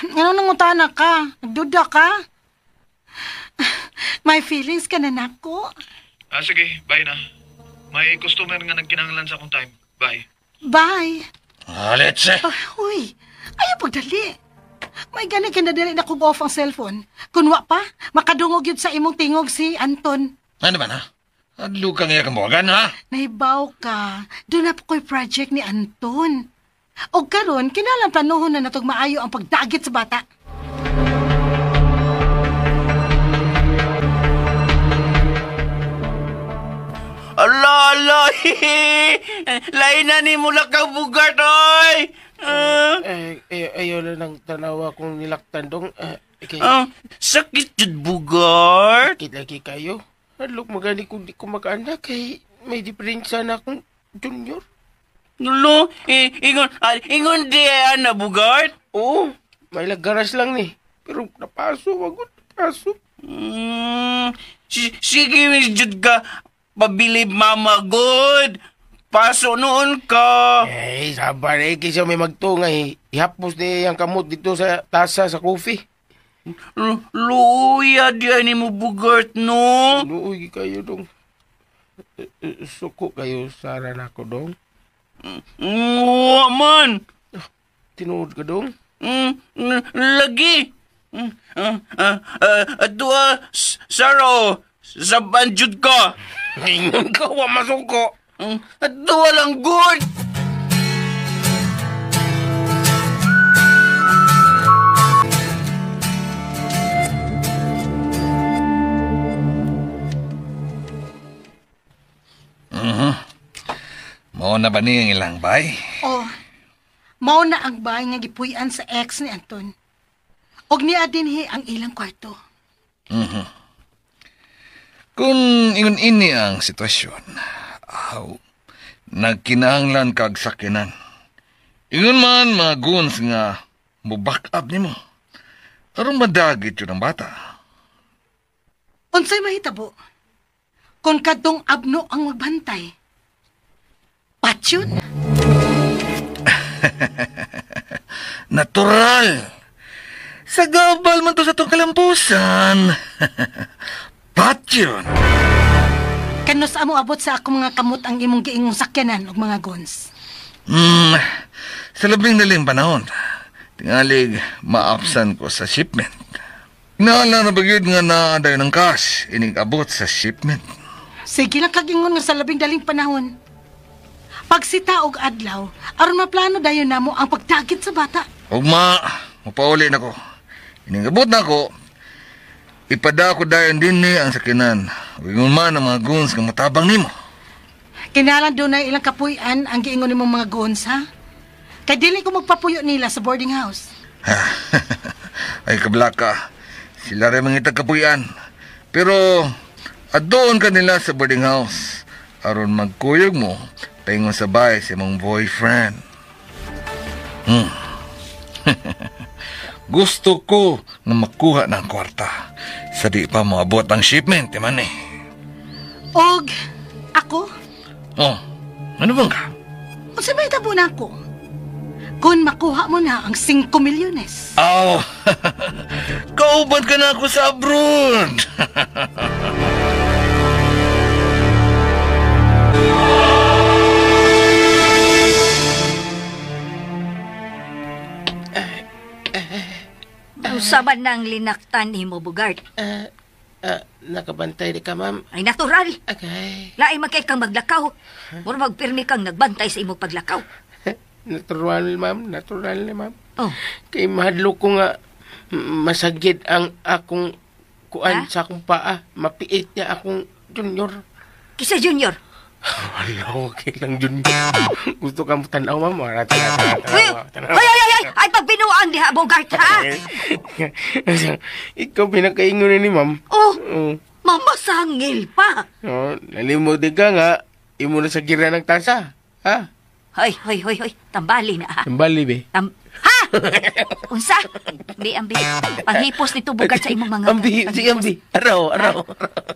Ano nangutana ka? Nagduda ka? My feelings ka na nako. Sige, bye na. May customer nga nagkinahanglan sa akong time. Bye. Bye. Let's. Uy, ayaw pagdali. May gani kinadali na kong off ang cellphone. Kunwa pa, makadungog yun sa imong tingog si Anton. Ano ba na? Adlo kang iya kang buwagan, ha? Nahibaw ka. Doon na po ko'y project ni Anton. O karon, kinalang planuhon na natog maayo ang pagdagit sa bata. Ala, ala, lain na ni mula kang bugart, oy! Ayaw na ng tanawa kong nilaktan dong. Sakit yun, bugart? Sakit lagi kayo. Alok, magani kung di ko mag-anak, eh, may diferensya na akong junior. Nulo, ingon di na, bugart? Oo, may lagaras lang ni. Pero napaso, wag napaso. Sige, Miss Jude ka, pabilib mama, good. Paso noon ka. Eh, sabar eh, kaysa may magtungay. Ihapos ni ang kamot dito sa tasa sa coffee. Luya, di ay ni mo bugart, no? Luuy kayo, dong. Suko kayo, Sara na ako, dong. Wa man. Tinuod ka, dong? Lagi. Atua, Sara, sa banjud ka. Ingon ka, wa masuko. Atua lang, good. Mao na ba ni ang ilang bay? Oh, mao na ang bay nga gipuy-an sa ex ni Anton. Og niya dinhi ang ilang kwarto. Kung ingon ini ang sitwasyon, aw, Nagkinahanglan kag sakyanan. Ingon man mga goons nga mo-back up nimo. Aron madagit yun ang bata. Unsay mahitabo? Kung kadtong abno ang magbantay. Patyon? Natural! Sa gabal man to sa itong kalampusan. Patyon! Kanus amo abot sa akong mga kamot ang imong giingong sakyanan og mga guns. Sa labing daling panahon, tingalig maapsan ko sa shipment. Naala na ba yun nga naaday ng cash, ining abot sa shipment. Sige lang kagingon nga sa labing daling panahon. Pagsita og adlaw, aron maplano dayon namo ang pagdagit sa bata. Ugma, mapauli na ko. Ining abot na ko, ipada ko dayon din ni ang sakinan. Ingon man ang mga guns nga matabang nimo. Kinalan doon ilang kapuy-an ang giingon nimong mga guns, ha? Kay dili ko magpapuyo nila sa boarding house. Ay, kablaka. Sila rin mangitag kapuy-an. Pero, adoon ka nila sa boarding house. Aron magkuyog mo, paingon sa bahay sa imong boyfriend. Gusto ko na makuha ng kwarta. Sa di pa moabot ang shipment, di man eh. Og, ako? Oh, ano bang ka? Unsa may tabo na ako? Kung makuha mo na ang 5 milyones. Aw, kauban ka na ako sa abroad. Usaban nang linaktan ni mo, Bugart. Nakabantay di ka, ma'am. Ay, natural. Okay. Lain man kay kang maglakaw. Mura magpirmi kang nagbantay sa imong paglakaw. Natural, ma'am. Natural na, ma'am. Oh. Kay mahadlok ko nga masagid ang akong kuan sa akong paa. Mapiit niya akong junior. Kisa junior? Wala, okay lang junior. Gusto ka mo tanaw, ma'am. Tanaw, tanaw. Ay, ay, ay, ay! Ay, pagbinuang diha, Bugart, ha? Ikaw pinakaingon ni ma'am. Oh, mamasangil pa. Oh, nalimod ka nga. Imo na sa gira ng tasa. Ha? Hoy, hoy, hoy, hoy. Tambali na, ha? Tambali, be. Ha? Unsa? Bi, ambi. Panghipos nito, Bugart, sa imong mga... Ambi, si ambi. Araw, araw.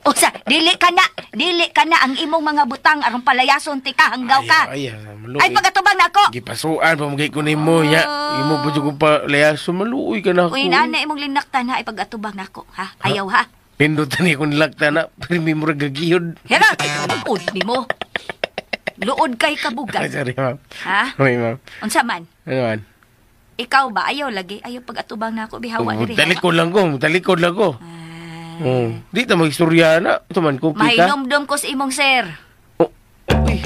Unsa? Dili ka na. Dili ka na ang imong mga butang aron palayason ti ka, hanggaw ka. Ay, maluoy. Ay, pagatubang na ako. Gipasuan pa magay ko nimo nya. Imo pa jud ko pa layason, maluoy ka na ako. Uy, na imong linaktan ha, ay pagatubang na ako, ha? Ayaw, ha? Pindutan ni akong nilaktan na, pero may murag gagiyod. Hera, luod ni mo. Luod kay kabugat. Ay, sorry, ma'am. Ha? Sorry, ma'am. Unsa man? Ano man? Ikaw ba? Ayaw lagi. Ayaw pag-atubang na ako. Bihawa diri. Talikod lang ko. Talikod lang ko. Di ta mag-istorya na. Ito man, kopi ka. Mahinomdom ko sa imong sir. Oh, uy,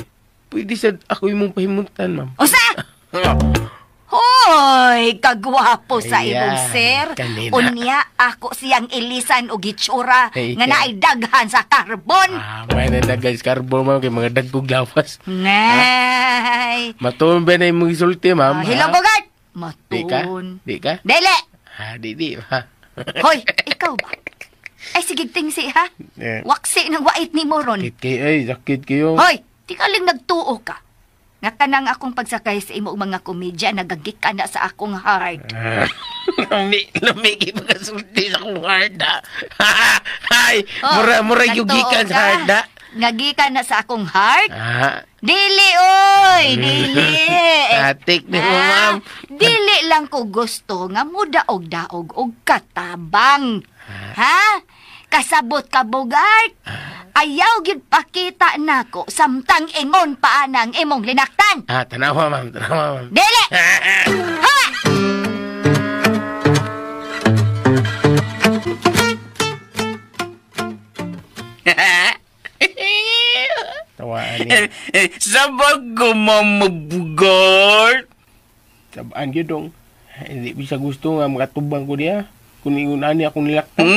pwede sa ako imong pahimutan, ma'am. Unsa? Hoy, kagwapo sa Ayan, imong sir. kanina. Unya ako siyang ilisan og hitsura Ay, nga naay daghan sa karbon. Ah, may nadaghan sa karbon, ma'am, kay mga dagkog lawas. Ngay. Matuon ba na imong isulti, ma'am? Ah, hello, Bugart. Di ka? Matun. Di ka? Dili. Ah, di, di. Ha? Hoy, ikaw ba? Ay, sige, tingsi, ha? Eh. Waksi ng wait ni mo ron. Sakit kayo, ay, sakit kayo. Hoy, tikaling nagtuo ka. Nga kanang akong pagsakay sa imong mga komedya, nagagik ka na sa akong heart. Lami, ipagkasulti sa akong heart, ha? Ay, Oh, mura yung nagtuo gikan sa ka. heart, ha? Nagikan na sa akong heart? Ah. Dili, oy! Dili! Atik ni mo, ma'am. Dili lang ko gusto nga mudaog-daog og katabang. Ha? Kasabot ka, Bugart. Ayaw gid pakita nako samtang ingon pa anang imong linaktan. Ah, tanawa, ma'am. Tanawa, ma'am. Dili! Ha! Tawaan niya. Sabag ko, Mama Bugart. Sabaan yun dong. Hindi bisa gusto nga makatubang ko niya. Kung ingon ani akong nilaktan.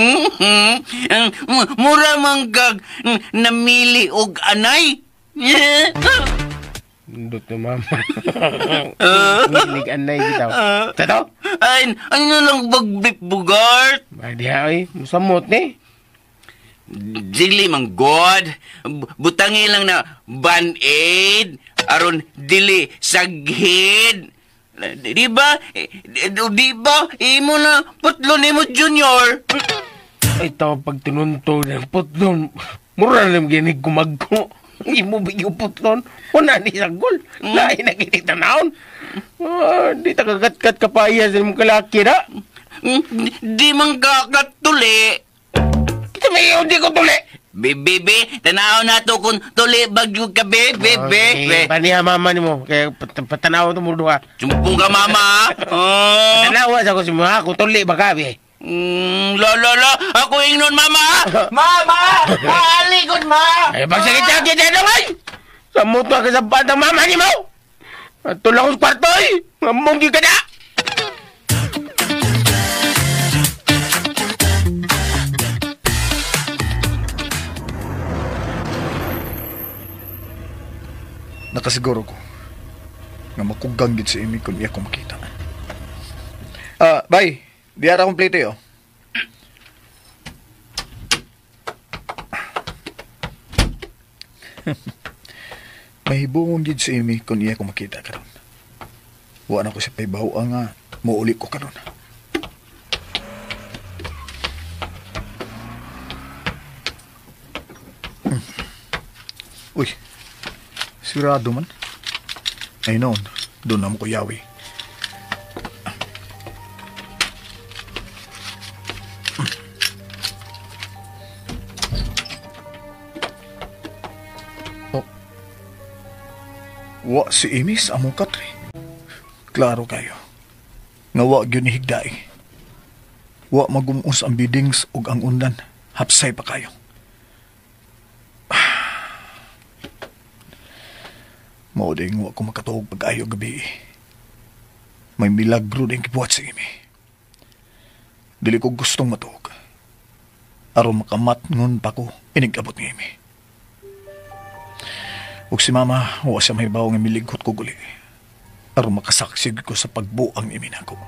Mura man kag namili og anay. Nindot na, ma'am. Milig anay bitaw. Tato? Ay, ano lang bagbik, Bugart? Ay, diha, ay. Musamot ni. Dili man god. Butangi lang na band-aid aron dili saghid. Di ba? Di ba? Imo na putlon nimo Junior. Ay tawa pag tinunto ng putlon. Mura lang ginig gumagko. Imo ba yung putlon? Wala ni sagol. Lain na ginig tanawon. Di ta kagatkat kapaya sa imong kalaki na. Di man kakatuli. Kita may di ko tuli. Bebe, tanaw na to kung tuli bagyo ka, bebe, bebe. Paniha mama ni mo. Kaya patanaw ito mo duha. Sumpong ka, mama. Patanaw sa ko si mga kung tuli ba ka, be. Lo, lo, lo. Ako ingnon, mama. Mama! Maalikod, ma! Ay, pagsakit-sakit na ito, ay! Sa muto ka sa batang mama ni mo! At tulak ko sa kwarto, ay! Mamunggi ka na! Nakasiguro ko nga makugang gid si Amy kung iya ko makita. Bye. Di ara kompleto yo. Mahibungong gid si Amy kung iya ko makita karon. Wa na ko siya pahibaw nga muuli ko karon. Uy. Sirado man. Ay noon, doon na mo ko yawi. Oh. Wa si Amy sa among katri. Klaro kayo. Nga wa gyud ni higday. Wa magumos ang bidings ug ang undan. Hapsay pa kayo. Mao ding wa ko makatuog pag-ayo gabi. May milagro din kibuhat sa imi. Dili ko gustong matuog. Aron makamatngon pa ko inigabot ni imi. Ug si mama, wa siya mahibaw nga milighot ko guli. Aron makasaksig ko sa pagbuang imi nako.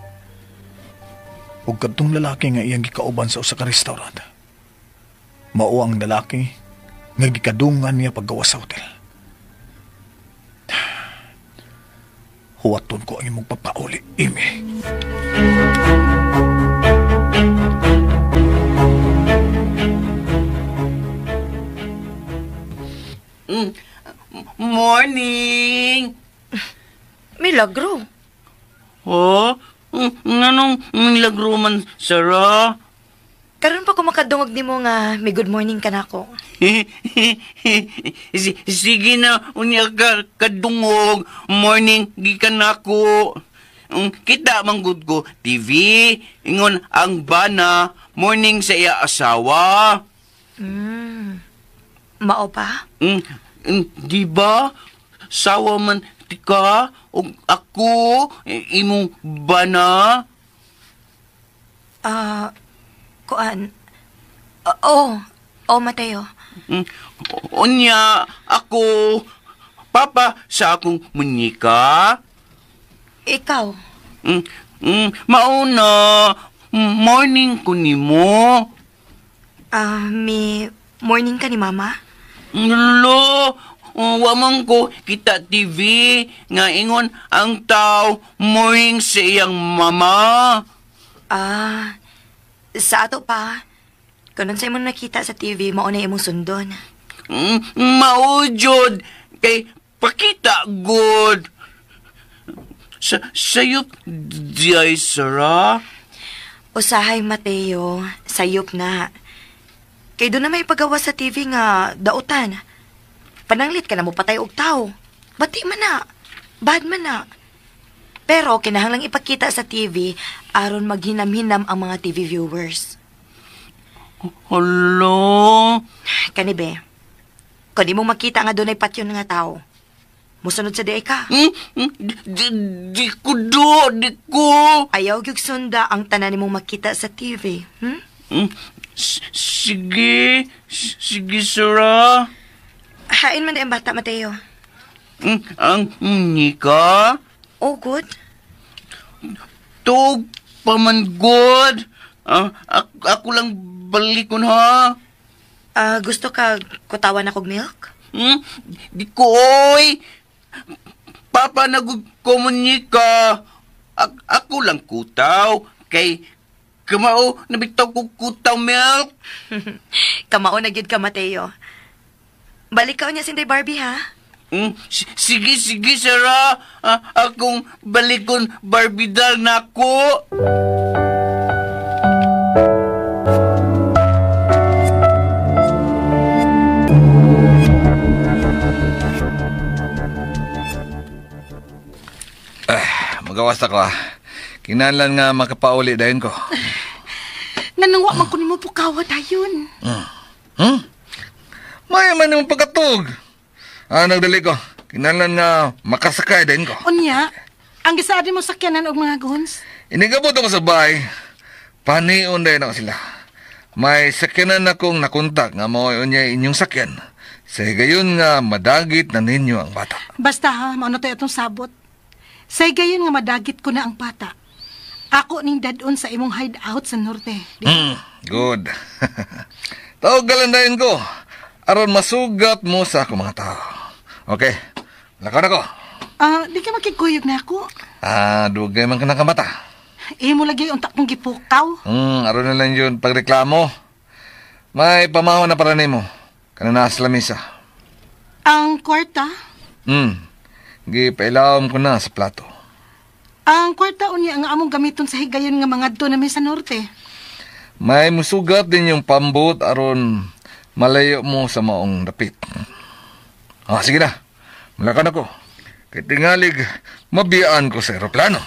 Ug kadtong lalaki nga iyang gikauban sa usa ka restaurant. Mao ang lalaki nga gikadungan niya paggawas sa hotel. Huwaton ko ang imong papauli, Amy. Morning! Milagro. Oh? Nganong milagro man, Sarah? Karon pa ko makadungog nimo nga may good morning ka na ako. Sige na, unya ka kadungog. Morning gikan nako. Kita manggod ko TV, ingon ang bana morning sa iya asawa. Mao pa? Di ba? Sawa man tika og ako imong bana. Kuan. Oh, Mateo. Unya, ako, papa, sa akong munyika. Ikaw? Mauna, morning ko nimo. May morning ka ni mama? Lo, waman ko kita TV, nga ingon ang tao morning sa iyang mama. Sa ato pa, kung sa imong nakita sa TV, mao na imong sundon. Mao jud kay pakita good. Sayop diay, Sarah? Usahay, Mateo, sayop na. Kay doon na may pagawa sa TV nga dautan. Pananglit ka na mo patay og tao. Bati man na. Bad man na. Pero kinahanglang ipakita sa TV aron maghinam-hinam ang mga TV viewers. Hala? Kani be, kung di mo makita nga doon ay patyon nga tao, musunod sa diay ka. Di ko do, di ko. Ayaw gyud sunda ang tanan nimong makita sa TV. Sige, sige, Sarah. Hain man ang bata, Mateo. Ang nika? Oh, good. Tug pa man, good. Ako lang balikon, ha? Gusto ka kutawan akong milk? Di ko, oy. Papa, nagkomunika. Ako lang kutaw. Kay kamao, nabitaw ko kutaw milk. Kamao na gyud ka, Mateo. Balik ka niya sinday Barbie, ha? Sige, sige, Sarah. Akong balikon Barbie doll na ako. Magawas ako, ah. Kinahanglan nga makapauli dayon ko. Nanangwa man ko nimo pukawa dayon. May man imong pagkatug. Nagdali ko. Kinahanglan nga makasakay dayon ko. Unya, ang gisaad mo sakyanan og mga guns? Inigabot ako sa bahay. Panion dayon ako sila. May sakyanan akong nakontak nga mao unya inyong sakyan. Sa higayon nga madagit na ninyo ang bata. Basta ha, maano tayo atong sabot. Sa higayon nga madagit ko na ang bata. Ako ning dadon sa imong hideout sa norte. Good. Tawag ka lang dayon ko. Aron masugat mo sa akong mga tao. Okay, lakaw na ko. Di ka makikuyog na ako. Dugay man ka ng kamata. Imo lagi unta kong gipukaw. Aron na lang yun pagreklamo. May pamaho na para nimo. Kanana sa lamisa. Ang kwarta? Gipailawom ko na sa plato. Ang kwarta unya ang among gamiton sa higayon nga mga do na sa norte. May musugat din yung pambot aron malayo mo sa maong dapit. Sige na. Malakan ako. Kay tingalig, mabiyaan ko sa eroplano.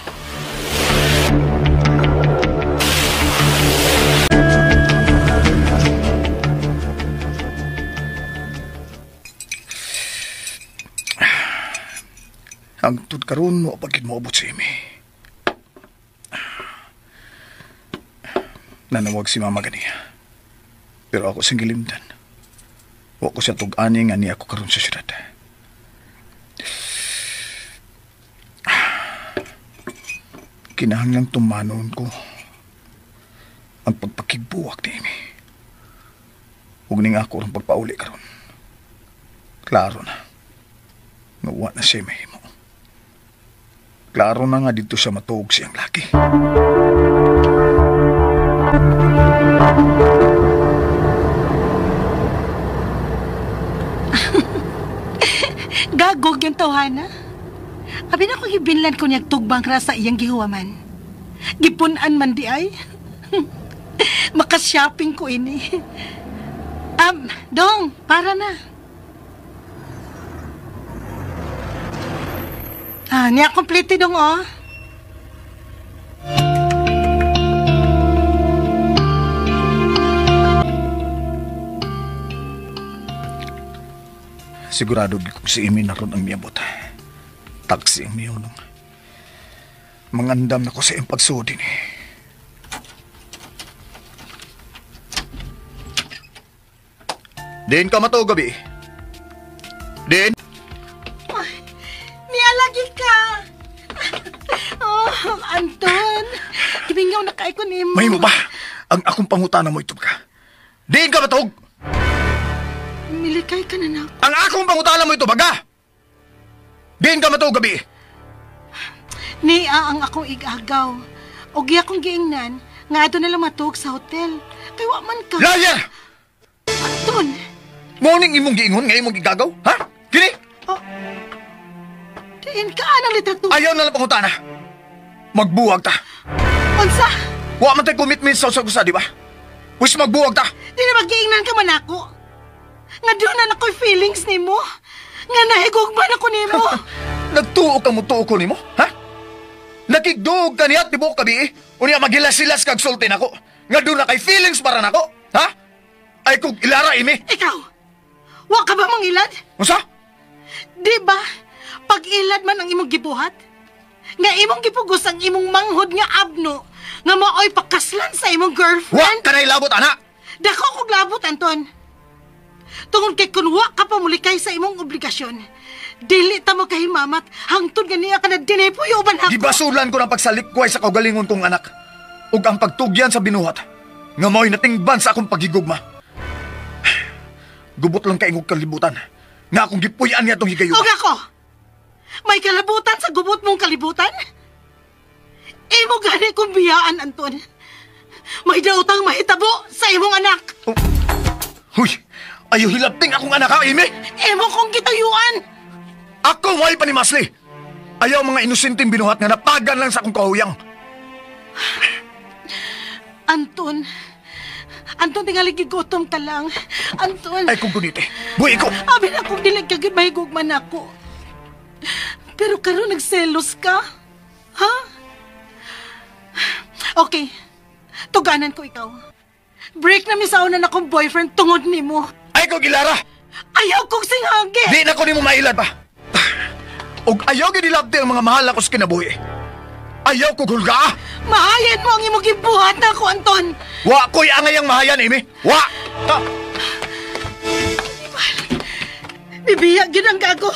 Hangtod karon mo pagid moabot sa imi. Nanawag si mama ganiya. Pero ako siyang gilimdan. Wa ko siya tug-ani nga niya ako karon sa syudad. Kinahanglang tumanon ko ang pagpakigbuwak ni imi. Ug ning ako ang pagpauli karon. Klaro na. Nga wa na siya mahimo. Klaro na nga dito siya matuog siyang laki. Gagog yung tawhana. Abi na kong ibinlan ko niyang tugbang ra sa iyang gihuwaman. Gipunan man di ay. Makashopping ko ini. Dong, para na. Niya complete dong, oh. Sigurado kung si Amy na ron ang miyabot. Taksi ang miyonong. Mangandam na ko sa iyong pagsudin eh. Din ka mato gabi. Din? Ay, nialagi ka. Oh, Anton. Gimingaw na kay ko nimo. Mahimo ba? Ang akong pangutana mo ito ka. Din ka matog! Milikay ka na na. Ang akong pangutana mo ito baga! Din ka matog gabi. Niya ang akong igagaw. O giya kong giingnan, nga ato na lang matug sa hotel. Kay wa man ka. Liar! Anton! Morning imong giingon nga imong gigagaw? Ha? Kini? Oh. Diin ka anang literatura. Ayaw na lang pangutana. Magbuwag ta. Unsa? Wa man tay commitment sa usa, di ba? Wis magbuwag ta. Di na magiingnan ka man ako. Nga doon na ako'y feelings nimo. Nga nahigugman ako nimo. Nagtuo ka mo tuo ko nimo? Ha? Nakigduog ka niya tibok kabi eh. Unya magilas-silas kag sulti nako. Nga doon na kay feelings para nako. Ha? Ay kung ilara imi. Ikaw, wa ka ba mong ilad? Unsa? Di ba? Pag ilad man ang imong gibuhat, nga imong gipugos ang imong manghod nga abno, nga maoy pakaslan sa imong girlfriend. Wa ka na'y labot, ana! Dako kog labot, Anton. Tungod kay kun wa ka pa mulikay sa imong obligasyon, dili ta mo kahimamat hangtod nga niya ka na dinepuyo uban ako. Gibasulan ko ng pagsalikway sa kaugalingon kong anak ug ang pagtugyan sa binuhat nga mao'y natingban sa akong pagigugma. Gubot lang kaingog kalibutan. Nga akong gipuy-an niya itong higayon. Og ako, may kalabutan sa gubot mong kalibutan? Imo gani kong biyaan, Anton. May daotang mahitabo sa imong anak. Oh. Huy! Ayaw hilabting akong anak ha, Amy! Imo kong gitayuan! Ako way pa ni Masli! Ayaw mga inosenteng binuhat nga napagan lang sa akong kahuyang. Anton! Anton, tingali gigutom ka lang. Anton! Ay kung gunite! Buhi ko! Abi na kung dilag kagid mahigugman ako. Pero karon nagselos ka? Ha? Okay. Tuganan ko ikaw. Break na misaonan akong boyfriend tungod nimo. Ay ko gilara! Ayaw kong singhagi! Di na ko nimo mailad pa. Og ayaw gidilabti ang mga mahal ako sa kinabuhi. Ayaw ko hulga! Mahayan mo ang imong gibuhat na ako, Anton! Wa ko'y angayang mahayan, Amy! Wa! Ta! Bibiya, gyud ang gago!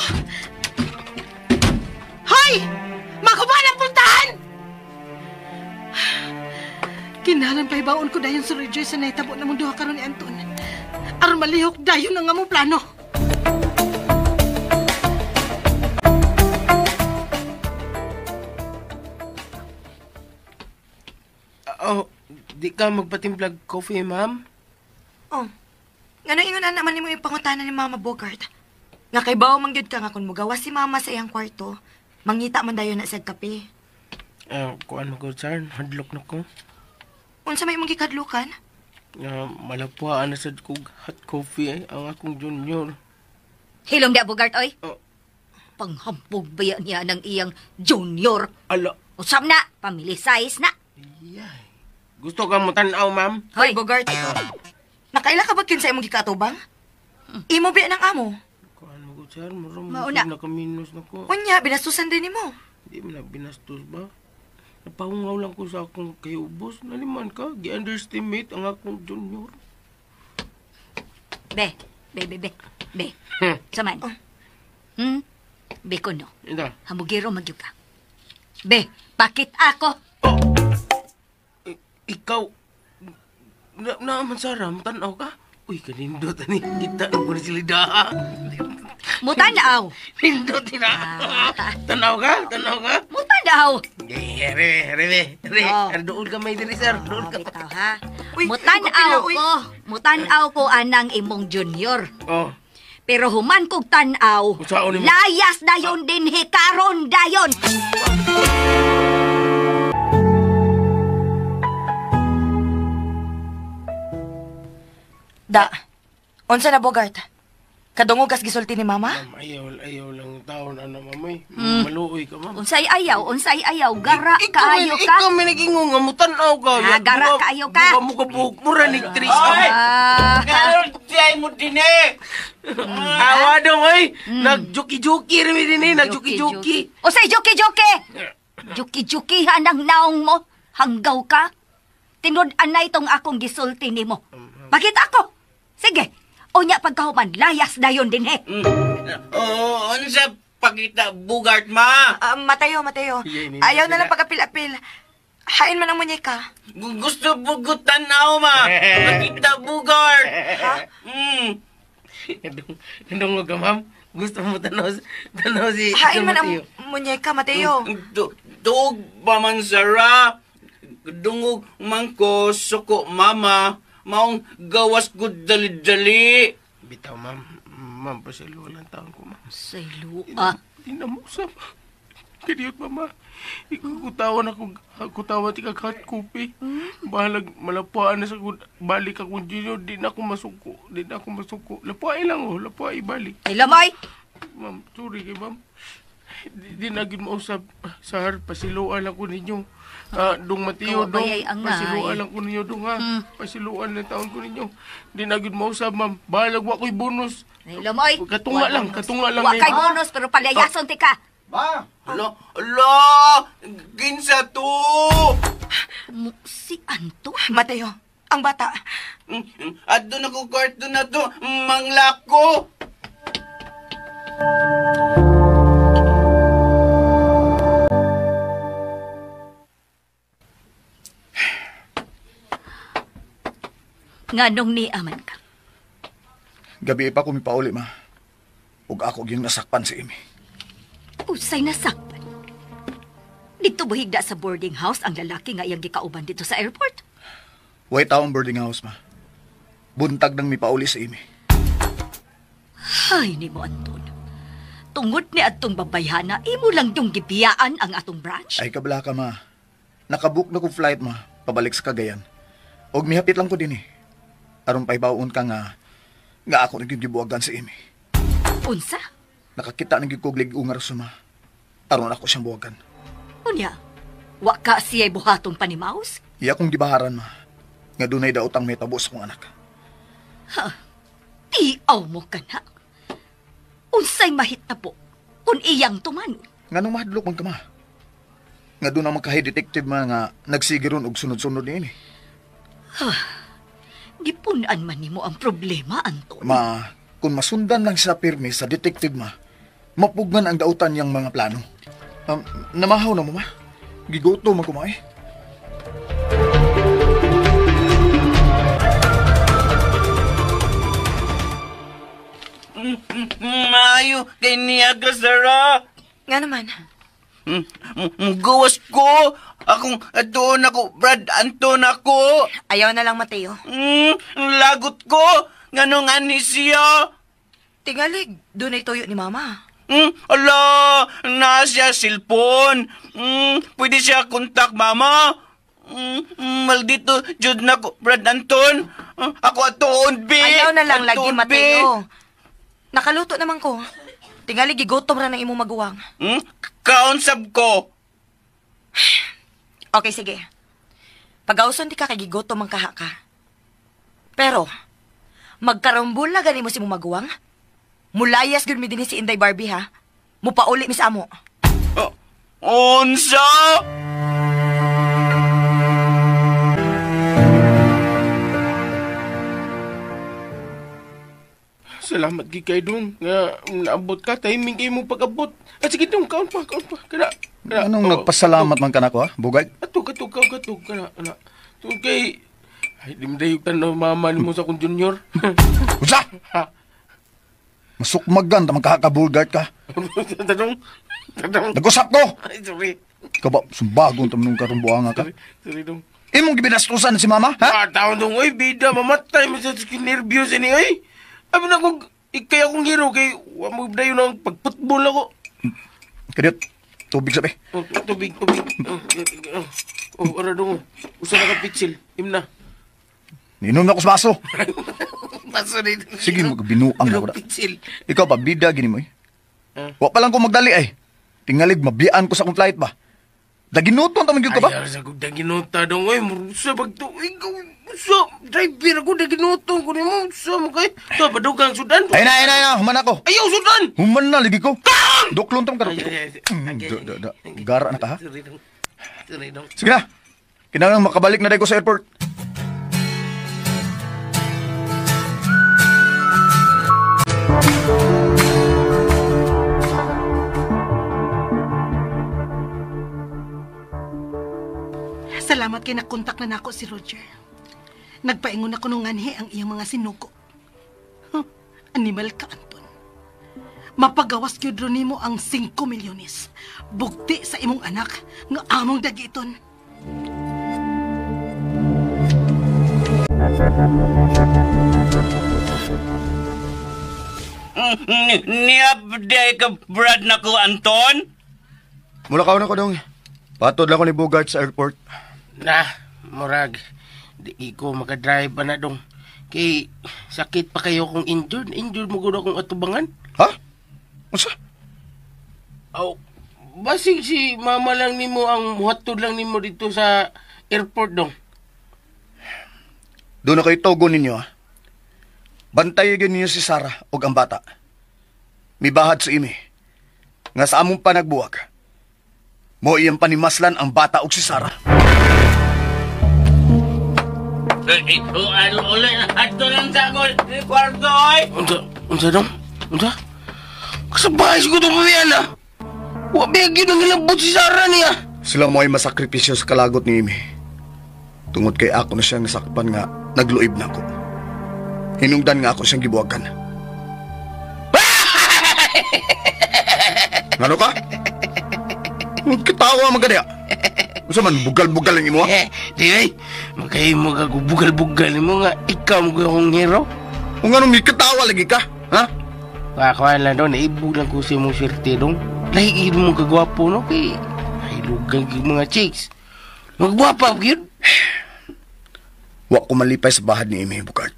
Hoy! Makuba ng puntahan! Kinalan pa ibaon ko dayon si Rejoice sa nahitabo na mong duha karon ni Anton. Aron malihok dayon ang among plano. Oh, di ka magpatimplag coffee, ma'am? Oh, ngano ingon na naman nimo ipangutana ni Mama Bogart? Nga kay bawo man gyud ka nga kun mogawas si Mama sa iyang kwarto, mangita man dayon na siya kape. Kuan mo ko, sir, hadlok na ko. Unsa may imong gikadlukan? Malapuaan na sad kog hot coffee ang akong junior. Hilom di, Bogart, oy. Oh. Panghampog ba niya ng iyang junior? Ala. Usap na, family size na. Yay. Gusto ka mo tan-aw, ma'am? Hoy, Bogart. Nakaila ka ba kinsa imong gikatubang? Imo biya ng amo. Kuan mo ko, sir, mura mo Mauna. nakaminos na ko. Unya, binastusan din nimo. Di mo na binastos ba? Napahungaw lang ko sa akong kayubos. Naliman ka, gi-underestimate ang akong junior. Be, be, be, be. Be. Saman. Oh. Be ko no. Ito. Hamugiro magyug ka. Be, bakit ako? Oh. Ikaw, naaman Sarah, mutanaw ka? Uy, kanindot, ani. Kita na ko na sila daha. Mutanaw. Nindot, na. Tanaw ka? Tanaw ka? Mutanaw. Here, here, here. Dool ka may diri, sir. Dool ka. Bitaw, ha? Mutanaw ko. Mutanaw ko anang imong junior. Oh. Pero human kog tanaw, layas dayon din hikaron dayon. Da, unsa na Bogart? Kadungog kas gisulti ni Mama? Ma'am, ayaw lang taon ana mamay. Maluoy ka, ma'am. Unsay ayaw, gara kaayo ka. Ikaw may nagingon nga mo tan-aw ka. Ah, gara kaayo ka. Buka mo ka buhok mo ra ni Tris. Ay! Karon tiyay mo din eh. Awa dong oy. Nagjuki-juki ra mi din eh, nagjuki-juki. Unsay juki-juki? Juki-juki ang naong mo. Hanggaw ka. Tinud-anay tong akong gisulti nimo. Bakit ako? Sige. Unya pagkahuman, layas dayon din eh. Oo, unsa pakita Bogart ma? Mateo. Ayaw na lang pagapil-apil. Hain man ang munyeka. Gusto bugot tanaw ma. Pakita Bogart. Ha? Nandungog ka, ma'am. Gusto mo tanaw si Hain man ang munyeka, Mateo. Tuog pa man Sarah. Dungog man ko suko mama. Maong gawas ko dali-dali. Bitaw, ma'am. Ma'am, pasilo lang taon ko, ma'am. Pasilo, ah. Di na mo usap. Kaniyot, mama. Ikaw na kutawa ti kag hot coffee. Bahalag, malapuan na sa balik akong junior. Di na ako masuko. Lapuay lang, oh. Lapuay, balik. Ay, lamay! Ma'am, sorry kay ma'am. Di na gid mausap. Sar, pasiluan ako ninyo. Dong Mateo, dong. Pasiluan lang ko ninyo, dong, ha. Pasiluan lang taon ko ninyo. Di na gid mausap, ma'am. Bahalag, wa ko'y bonus. Ay, lamay. Katunga lang. Wa kay bonus, pero palayason ti ka. Ba? Ala, ala! Kinsa to? Si Anton? Mateo, ang bata. Adto na ko kwarto na to, manglako. Nganong niaman ka? Gabi pa ko mipauli, ma. Ug ako gyud nasakpan si Amy. Usay nasakpan? Dito buhigda sa boarding house ang lalaki nga iyang gikauban dito sa airport? Way taong boarding house, ma. Buntag nang mipauli si Amy. Ay, ni mo, Anton. Tungod ni atong babayhana, imo lang yung gibiyaan ang atong branch. Ay, kabla ka, ma. Nakabook na kong flight, ma. Pabalik sa Cagayan. Og mihapit lang ko din eh. Aron paibaon ka nga, nga ako nagigibuagan si Amy. Unsa? Nakakita ng gikog lig-ong nga rason, ma. Aron ako siyang buwagan. Unya, wa ka siya'y buhaton pa ni Mouse? Iya kong gibaharan, ma. Nga dunay daotang may tabo sa kong anak. Ha? Tiaw mo ka na. Unsay mahitabo kung iyang tumanon? Nga nung mahadlok man ka, ma. Nga doon ang makahi-detective, ma, nga nagsigiron og sunod-sunod niini. Ha, gipunan man nimo ang problema, Anton. Ma, kung masundan lang sa pirmi sa detective, ma, mapugnan ang dautan niyang mga plano. Namahaw na mo, ma. Gigoto man kumae. Maayo kay niya ka, Sarah. Nga naman. Gawas ko. Akong doon ako, Brad Anton ako. Ayaw na lang, Mateo. Lagot ko. Nganong ani siya? Tingalig, doon ay tuyo ni Mama. Ala, naa siya cellphone. Pwede siya kontak, Mama. Maldito, jud na ko, Brad Anton. Ako atuon, be. Ayaw na lang lagi, Atuon, Mateo. Nakaluto naman ko. Tingali, gigutom ra ng imong maguwang. Kaon sab ko. Okay, sige. Pag-auson di ka kay gigutom ang kaha ka. Pero, magkarumbol na gani mo si imong maguwang. Mulayas gyud mi dinhi si Inday Barbie, ha? Mupauli mi sa amo. Unsa? Salamat gid kay dong nga naabot ka, timing kay mo pag-abot. At sige dong, kaon pa. Kana. Anong nagpasalamat man ka nako, ha? Bugay? Atog, kana. Tungod kay ay di mo tan mama nimo sa akong junior. Unsa? Masukmagan ta magkakabulgart ka. Tanong. Nag-usap ko. Ay, sorry. Ikaw ba, sumbagon tamnong karong buanga ka? Sorry dong. Imong gibinastusan si mama, ha? Ah, taon dong, oy, bida, mamatay mo sa nervyos ini, oy. Abi na kung ikay akong hero kay wa mo dayon ang pagputbol ako. Kadiyot, tubig sabi. Oh, tubig. Oh, ara dong. Usa na ka pitsil, imna. Ninom na ko sa baso. Baso dito. Sige, magbinuang na ko na. Pitsil. Ikaw ba, bida gini mo eh. Wa pa lang ko magdali ay. Tingalig, mabian ko sa akong flight ba. Daginuton ta man gyud ka ba? Ay, sa kong daginuta dong, oy, murusa pagtuig. Usa, driver ako, daginuton ko nimo. Usa mo kay. To, padugang sudan. Ay na, human ako. Ayaw, sudan! Human na, ligi ko. Duklon ta man ka. Gara na ka, ha? Sorry dong. Sige na. Kinahanglan makabalik na day ko sa airport. Salamat kay nakontak na nako si Roger. Nagpaingon ako nung anhi ang iyang mga sinuko. Huh, animal ka, Anton. Mapagawas gyud ron nimo ang 5 milyones. Bugti sa imong anak nga among dagiton. Niabday ka, Brad na ko, Anton? Mula ka na ko dong. Patod lang ko ni Bogart sa airport. Na, murag, di ko makadrive pa na dong. Kay sakit pa kayo kung injured. Injured mo gud akong atubangan. Ha? Unsa? Aw, basig si mama lang nimo ang muhatod lang nimo dito sa airport dong. Doon na kayo togo ninyo, ha? Bantayan ninyo si Sarah og ang bata. Mibahad sa imi. Nga sa among panagbuwag, mo iyang panimaslan ang bata og si Sarah. Ato lang sa akong kwarto, oy! Unsa dong? Unsa? Kasabay siguro itong pamiyan, ha? Wa biyag yun ang hilabot si Sarah niya. Sila mo ay masakripisyo sa kalagot ni Amy. Tungod kay ako na siyang nasakpan nga nagluib na ako. Hinungdan nga ako siyang gibuwagan. Ngano ka? Kitawa man ka diha. Unsa man bugal-bugal ang imo? Di ay, magkahimo ka bugal-bugal nimo nga ikaw mo akong hero. Kung anong kitawa lagi ka, ha? Kakuan lang daw, naibog lang ko sa imong swerte dong. Lahi mo kagwapo no kay ay lugang gyud mga chicks. Magwapa gyud. Wa ko malipay sa bahad ni Amy Bugart.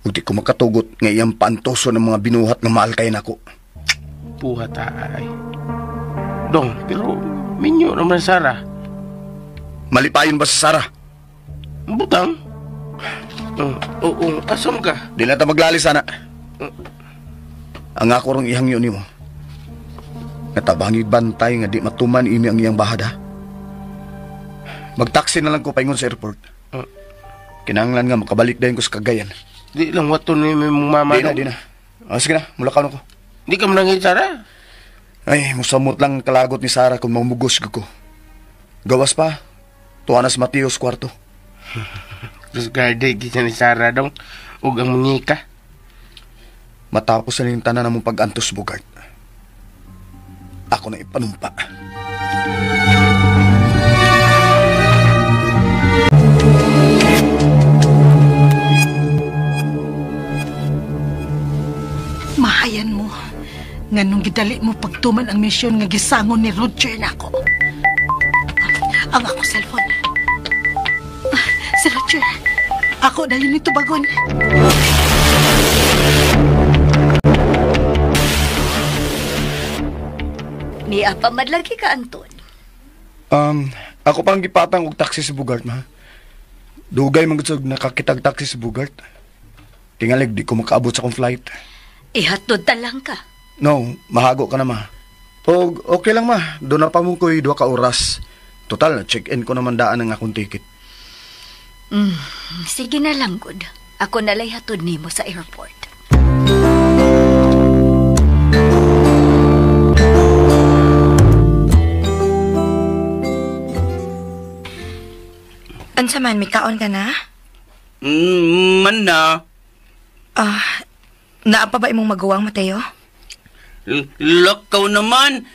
Ug di ko makatugot nga iyang paantoso ng mga binuhat nga mahal kay nako. Buhat ay. Dong, pero minyo naman Sarah. Malipayon ba sa Sarah? Butang. Oo, asam ka. Di na ta maglali sana. Ang ako rong ihangyo nimo. Natabangig bantay nga di matuman imi ang iyang bahad ha. Magtaksi na lang ko paingon sa airport. Kinahanglan nga makabalik dayon ko sa Cagayan. Di lang wato ni mong mama. Di na, di na. Sige na, mula ka na ko. Di ka manangin, Sarah? Ay, musamot lang kalagot ni Sarah kung mamugos ko. Gawas pa, tuwa na si Mateos kwarto. Discarded kita ni Sarah dong. Ug ang muñeka. Matapos na yung tanan mong pag-antos, Bugart. Ako na ipanumpa. Mahayan mo. Nganong gidali mo pagtuman ang misyon nga gisangon ni Roger nako. Ang ako cellphone. Si Roger. Ako dahil nito bagon. Niya pa madlagi ka, Anton. Ako pang gipatang og taxi si Bugart, ma. Dugay man gud nakakitag taxi si Bugart. Tingalig di ko makaabot sa akong flight. Ihatod ta lang ka. No, mahago ka na, ma. O, okay lang, ma. Doon na pa mo ko'y 2 ka oras. Total, check-in ko naman daan ang akong ticket. Sige na lang, good. Ako nalay hatod nimo sa airport. Unsa man, may kaon ka na? Man na. Naa pa ba imong maguwang, Mateo? Lakaw naman.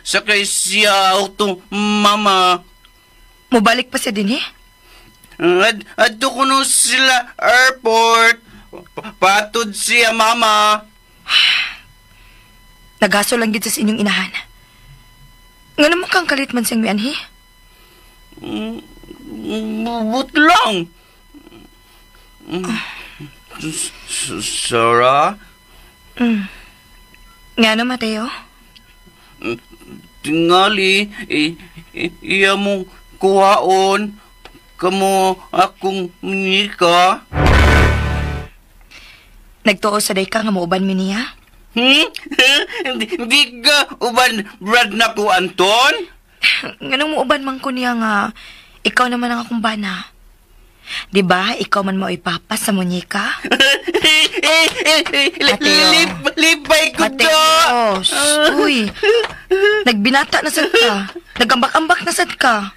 Sakay siya auto, mama. Mubalik pa siya din, eh? Adto ko no sila airport. Patod siya, mama. Nagaso lang gid sa inyong inahan. Nga naman kang kalit man siyang mianhi? Bubot lang. Sarah? Nga no, Mateo? Tingali, iya mong kuhaon. Kamo akong muñeka. Nagtuo sa day ka nga muuban mi niya? Di ka uban brad na ko, Anton? Nganong muuban man ko niya nga ikaw naman ang akong bana. Diba, ikaw man mo ipapa sa muñeka? Mateo. Lipay ko Mateo, uy. Nagbinata na sad ka. Nagambak-ambak na sad ka.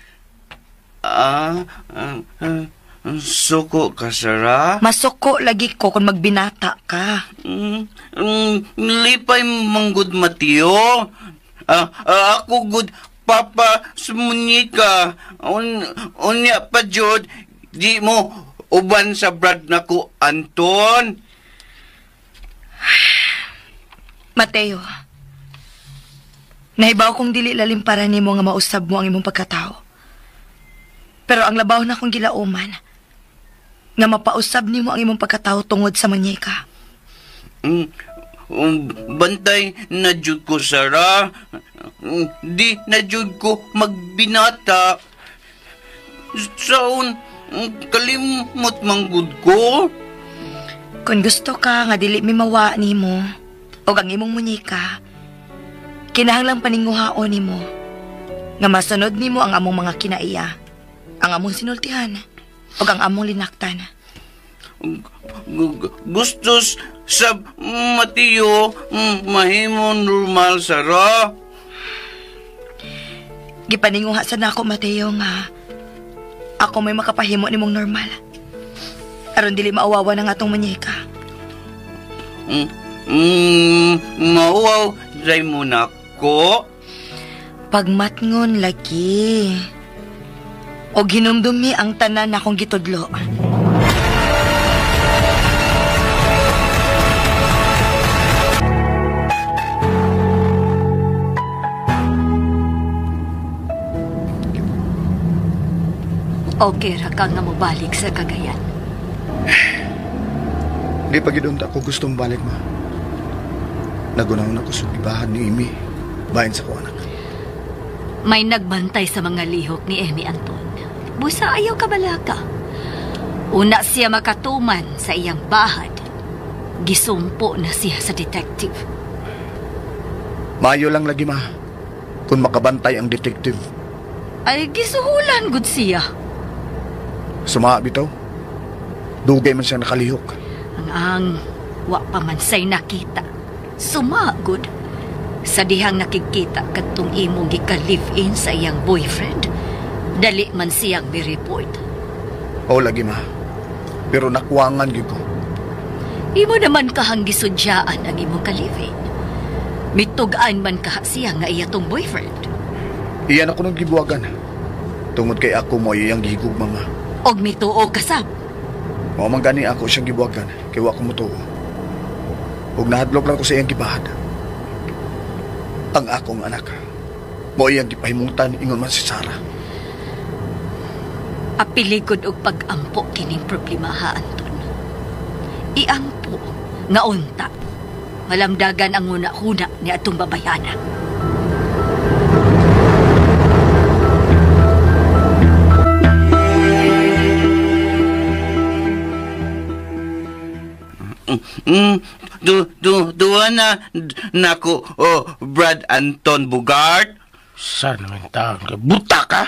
Suko ka, Sarah? Masuko lagi ko kung magbinata ka. Lipay manggod, Mateo. Ako good papa sa muñeka. Unya pa, Jod, di mo uban sa brad na ko, Anton. Mateo, nahibaw kong dili lalim para nimo nga mausab mo ang imong pagkatao. Pero ang labaw na kong gilauman, nga mapausab nimo ang imong pagkatao tungod sa muñeka. Bantay na jud ko, Sarah. Di na jud ko magbinata. Saon, kalimot manggod ko. Kung gusto ka nga dili mi mawa nimo o ang imong muñeka, kinahanglang paninguhaon nimo nga masunod nimo ang among mga kinaiya, ang among sinultihan o ang among linaktan. Gusto sa Mateo mahimo normal, Sarah. Gipaninguha sa nako, Mateo, nga ako may makapahimo nimong normal. Aron dili maawawa ng atong muñeka. Mauaw, day mo na ko. Pagmatngon lagi. O ginumdumi ang tanan akong gitudlo. Okay ra ka nga mobalik sa Cagayan. Di pa gid unta ko gustong balik, ma. Nagunaw na ko sa gibahan ni Amy. Bahin sa ko anak. May nagbantay sa mga lihok ni Amy, Anton. Busa ayaw kabalaka. Una siya makatuman sa iyang bahad. Gisumpo na siya sa detective. Mayo lang lagi, ma. Kung makabantay ang detective. Ay, gisuhulan gud siya. Sumaa bitaw. Dugay man siya nakalihok. Ang wa pa man say nakita. Sumagod. Sa dihang nakikita kadtong imong gika-live-in sa iyang boyfriend, dali man siyang mi-report. Oo lagi, ma. Pero nakuwangan gyud ko. Imo naman kahang gisudyaan ang imong ka-live-in. Mitug-an man kaha siya nga iya tong boyfriend. Iyan ako nung gibuwagan. Tungod kay ako mo iyang gihigug, mama. Og mituo kasab. Mao man gani ako siyang gibuwagan kay wa ko motuo. Og nahadlok lang ko sa iyang gibahad. Ang akong anak mo iyang gipahimutan ingon man si Sarah. Apiligod og pag-ampo kining problema ha, Anton. Iampo nga unta. Malamdagan ang una-huna ni atong babayana. Duwa na nako, oh, Brad Anton Bugart. Saan naman taon ka? Buta ka?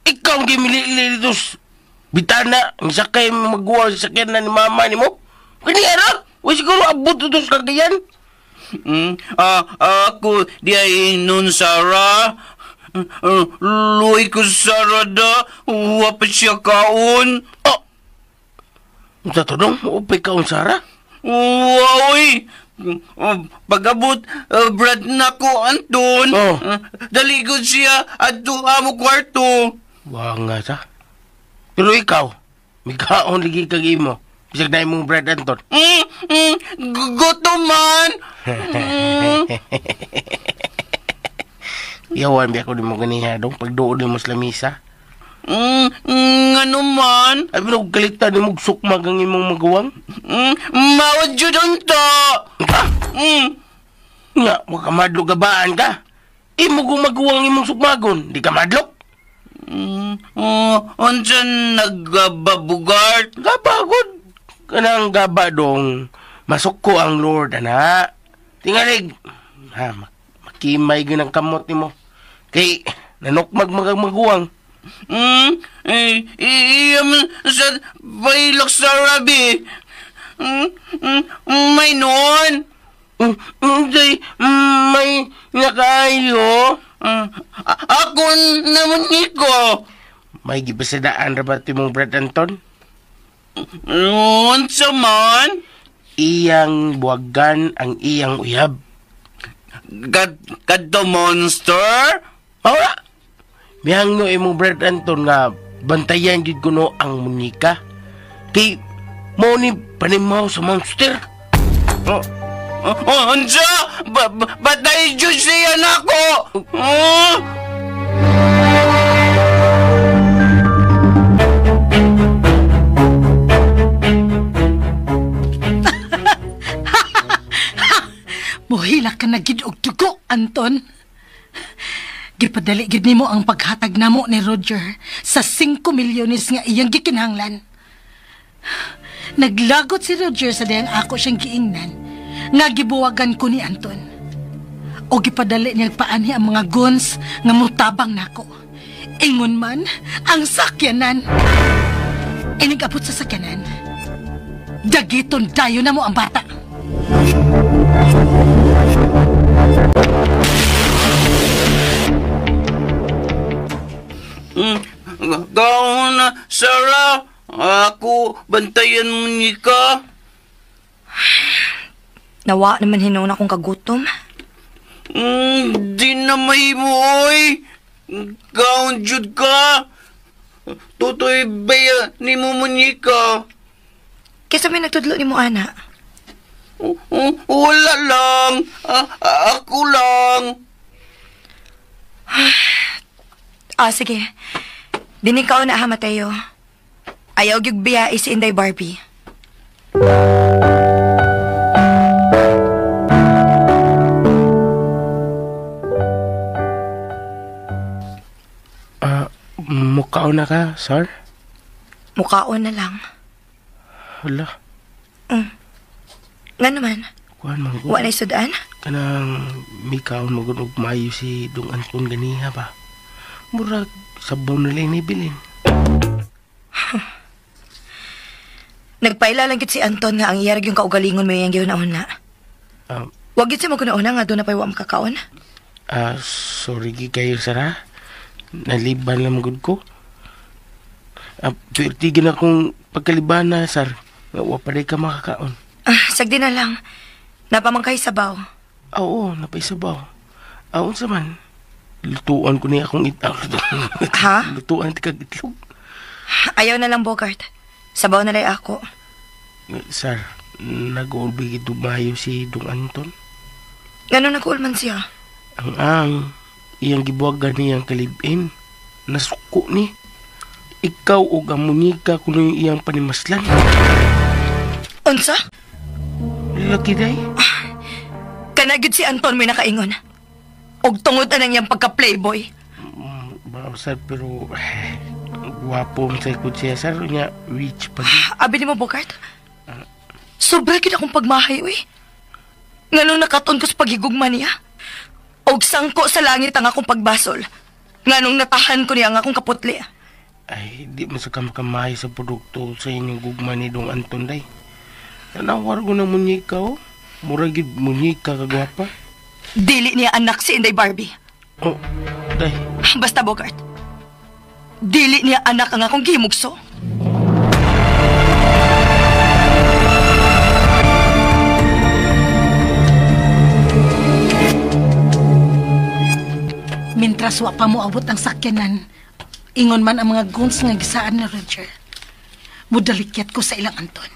Ikaw ang gimili dito. Bitana, ang sakay maguwa sa sakyan na ni mama ni mo. Kani ara, wa siguro abot dito sa Cagayan. Ako di ay nun, Sarah. Luwi ko, Sarah da. Wa pa siya kaon. Oh! Unsa to dong? Upay kaon, Sarah? Woy! Pag-abot, Brad nako, Anton. Oh. Daligod siya at amo kwarto. Wa nga sa. Pero ikaw, may kaon lagi kag imo. Bisag na imong Brad Anton. Gutom man. Yawan biya ko di mo ganiha dong pagduod mo sa lamisa. Ngano man? Ay, pero galitan ni mong sukmag ang imong maguwang. Mawad yun unta! Nga, wag ka madlog gabaan ka. Imo kong maguwang imong sukmagon, di ka madlog. Unsa nagababugart? Gabagod. Kanang gaba dong, masuko ang Lord, ana. Tingalig, ha, makimay ginang kamot nimo. Kay, nanukmag maguwang. Iyam sa bailok sa rabi. May noon. Hindi, may nakaayo. Ako naman niko. May gipasadaan ra ba ito mong Brad Anton? Unsa man? Iyang buwagan ang iyang uyab. Kadto monster? Ora! Mihangyo imong Brad Anton nga bantayan jud kuno ang munika. Kay mo ni panimaw sa monster. Oh, unsa? Batay jud siya nako. Muhila ka na gid og dugo, Anton. Gipadali gid nimo ang paghatag namo ni Roger sa 5 milyones nga iyang gikinahanglan. Naglagot si Roger sa diyang ako siyang giingnan nga gibuwagan ko ni Anton. O gipadali niya paanhi ang mga guns nga mutabang nako. Ingon man ang sakyanan. Inigabot sa sakyanan. Dagiton dayo na mo ang bata. Gaon na, Sarah. Ako, bantayan mo ni ka. Nawa naman hinuon akong kagutom. Di na mahimo, oy. Kaon jud ka. Tutoy baya ni mo munyika. Kesa may nagtudlo ni mo, ana? Wala lang. Ako lang. Sige. Dinig ka na ha, Mateo. Ayaw gyud biya si Inday Barbie. Mukhaon na ka, sir? Mukhaon na lang. Hala. Nga naman? Kuhan man ko. Wa na'y sudan? Kanang mikaon mo og maayo si Dong Anton ganiha ba? Murag sabaw na lang nibilin. Nagpaila lang gid si Anton nga ang iyarag yung kaugalingon may iyang gihuna-una. Wag gid siya maguna-una nga doon na pa'y wa makakaon. Sorry gi kayo, sir, ha? Naliban lang gud ko. Pwerte gid akong pagkalibana, sir. Nga wa pa day ka makakaon. Sagdi na lang. Napamangkay sabaw. Oo, napay sabaw. Unsa man? Lutuan ko niya akong itlog. Ha? Lutuan ti kag itlog. Ayaw na lang, Bogart. Sabaw na lang ako. Sir, nag-uulbig ito mayo si Dong Anton. Gano'n nag-uulman siya? Ang iyang gibuwagan niyang kalibin. Nasuko ni. Ikaw o gamunika kuno yung iyang panimaslan. Unsa? Laki day. Kanagid si Anton may nakaingon. Og tungod anang iyang pagka-playboy. Sir, pero gwapo sa ikot siya, sir. Nya, rich pa din. Abi ni mo, Bogart? Sobra gid akong pagmahay, uy. Nganong nakaton ko sa paghigugma niya. Og sangko sa langit ang akong pagbasol. Nganong natahan ko niya ang akong kaputli. Ay, di man sa kamkamahay sa produkto sa inyong gugma ni Dong Anton, day. Tanawar ko na munyika, oh. Mura gid munyika kagwapa. Dili niya anak si Inday Barbie. Oh, day. Basta, Bogart. Dili niya anak ang akong gihimugso. Mintras wa pa mo abot ang sakyanan, ingon man ang mga goons nga gisaan ni Roger. Mudalikyat ko sa ilang Anton.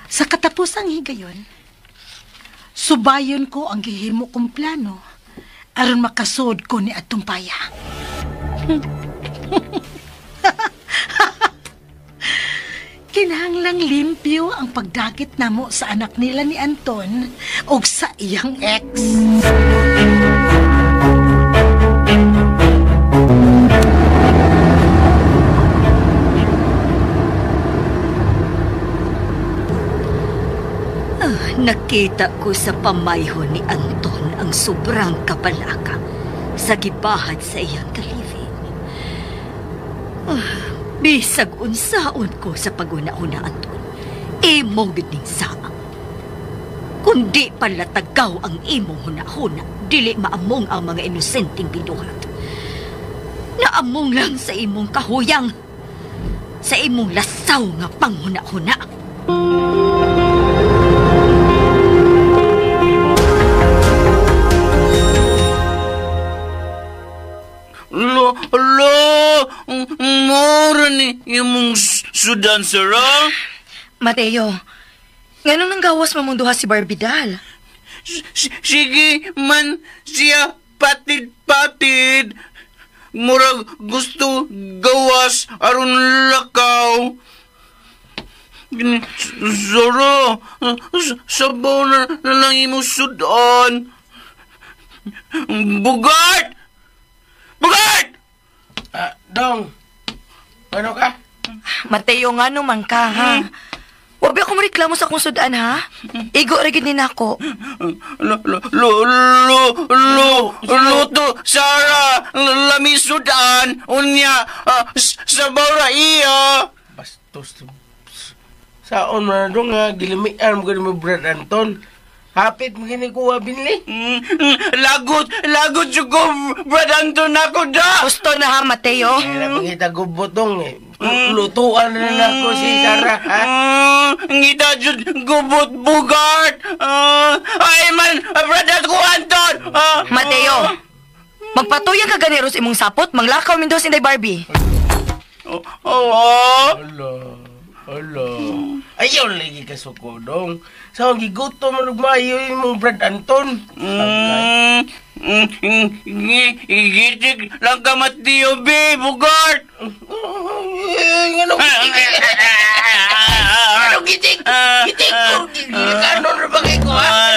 Sa katapusang higayon, subayon ko ang gihimo kong plano aron makasud ko ni atong paya. Kinahanglang limpyo ang pagdakit namo sa anak nila ni Anton og sa iyang ex. Nakita ko sa pamayho ni Anton ang sobrang kabalaka sa gibahad sa iyang kaliving. Bisag unsaon ko sa paguna-una, Anton, imo gid ning saa. Kundi pala tagaw ang imong huna-huna, dili maamong ang mga inosenteng binuhat. Naamong lang sa imong kahuyang, sa imong lasaw nga panghuna-huna. Lo, mura ni imong sudan, sir, ah? Mateo, nganong nanggawas mamunduha si Barbie Dal? Sige man siya patid-patid. Murag gusto gawas aron lakaw. Zoro, sabaw na lang imong sudan. Bugart! Bugart! Dong, ano ka? Mateo, nga naman ka, ha? Huwag ba akong reklamo sa akong sudan, ha? Igo, rigid ni nako. Luto, Sarah, lami sudan, unya, sabaw ra iya. Bastos. Saon man dong, ha? Gilamian mo ganun mo, Brad Anton. Hapit mo ginikuha, Binli. Lagot! Lagot siya ko, Brad Anton ako da! Gusto na ha, Mateo? Kaya pangita gubotong eh. Lutuan na lang ako si Sarah, ha? Ngita jud gubot Bugart! Ay man, Brad ko Anton! Mateo, magpatuyan ka ganiro sa imong sapot, manglakaw mindos Inday Barbie. Oo. Hala, hala. Ayaw lagi ka sukodong. Sa so, gigutom mo nagmayo yung mong Brad Anton. Gitik lang ka Mateo, B, Bugart! Anong gitik? Anong gitik? Gitik ko! Kanon na bagay ko, ha?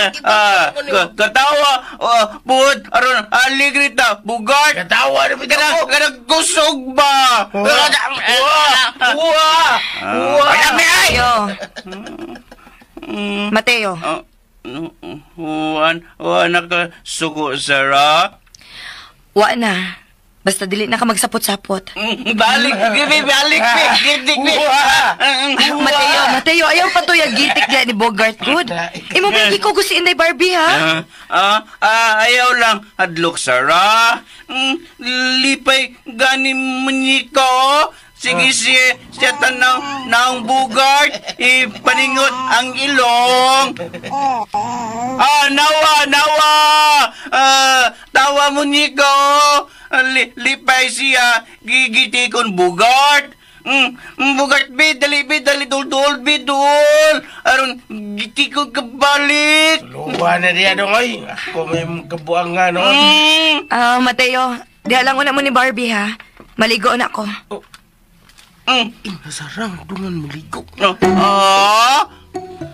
Katawa! Buot! Aron, aligri ta! Bugart! Katawa na bitaw ko! Kanang kusog ba? Wah! Wah! Wah! Mateo! Mateo. Wa na ka suko, Sarah? Wa na. Basta dili na ka magsapot-sapot. Balik, gibi, balik, gitik, Mateo, Mateo, ayaw pa to yung gitik niya ni Bogart. Good. Imo ba yung ko si Inday Barbie, ha? Ayaw lang. Hadlok, Sarah. Lipay, gani mo ni ko. Sige siya tanaw naong Bugart, ipaningot ang ilong. Nawa, nawa! Tawa mo niko. Lipay siya, gigitikon Bugart. Bugart, bi, dali, dul, bi, dul. Aron, gitikon kabalik. Luwa na diya dong, oy. Ako may kabuang nga, no? Mateo, diha lang una mo ni Barbie, ha? Maligo na ako. Oh. Ina, Sarang, dungan maligo.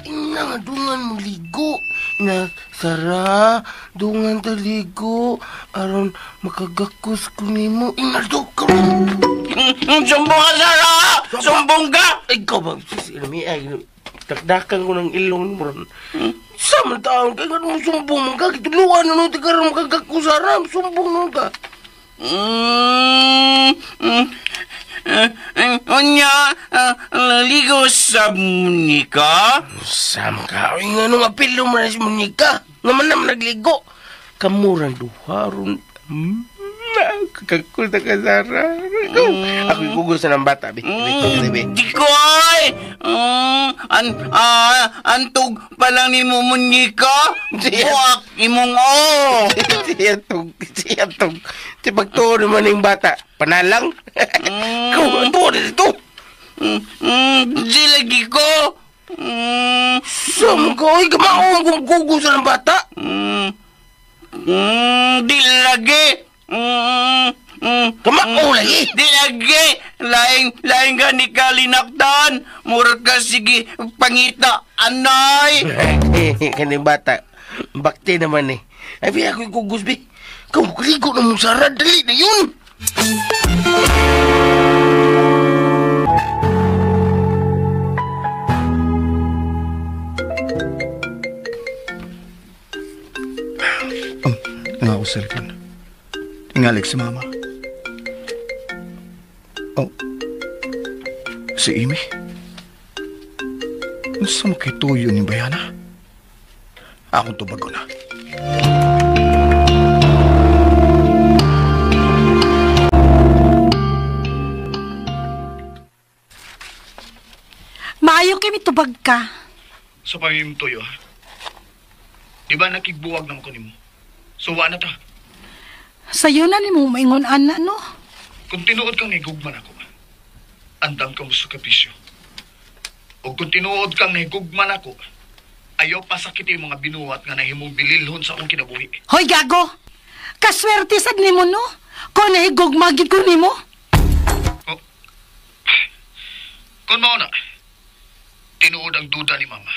Ina, dungan maligo. Na, Sara, dungan taligo. Aron, makagakos ko nimo. Ina, ka. Sumbong ka, Sara! Sumbong ka! Ikaw ba? Takdakan ko ng ilong mo. Sa man taon ka, nga sumbong ka. Kituluan na nung tigarang makagakos, Sara. Sumbong nun ka. Unya, ligo sa Monica? Sam ka? Uy, nga nung apilo mo na si Monica. Nga man naman nagligo. Kamurang duharon. Kakakulta ka, Sarah. Ako'y gugusto ng bata. Di ko ay! Antog pa lang ni mo, Monica. Buwak imong o. Siyatog, siyatog. Si pagtuo naman yung bata. Panalang? Ikaw, ang tuo na dito. Di lagi ko. Sam ka, ay, kamaong kung gugusto ng bata. Di lagi. Kamao lagi. Di lagi. Laing ka ni kalinaktan. Murag ka sige pangita, anay. Kaning bata, bakti naman eh. Ay, bi, ako'y kugus, bi. Ikaw, ligo na mong Sara. Dali na yun. Nga ako cellphone. Ingalik si mama. Oh, si Amy? Unsa mo kay tuyo ni Bayana? Akong tubago na. Maayo kay mitubag ka. Sa pamimong tuyo, ha? Di ba nakigbuwag naman ko nimo? So, wa na ta. Sayo na ni mo maingon ana, no? Kung tinuod kang nahigugman ako, andam ka mo sa kapisyo. O kung tinuod kang nahigugman ako, ayaw pasakit yung mga binuhat nga nahimong bililhon sa akong kinabuhi. Hoy, gago! Kaswerte sad nimo, no? Kung nahigugma, gid ko nimo. Oh. Kung mao na, tinuod ang duda ni mama.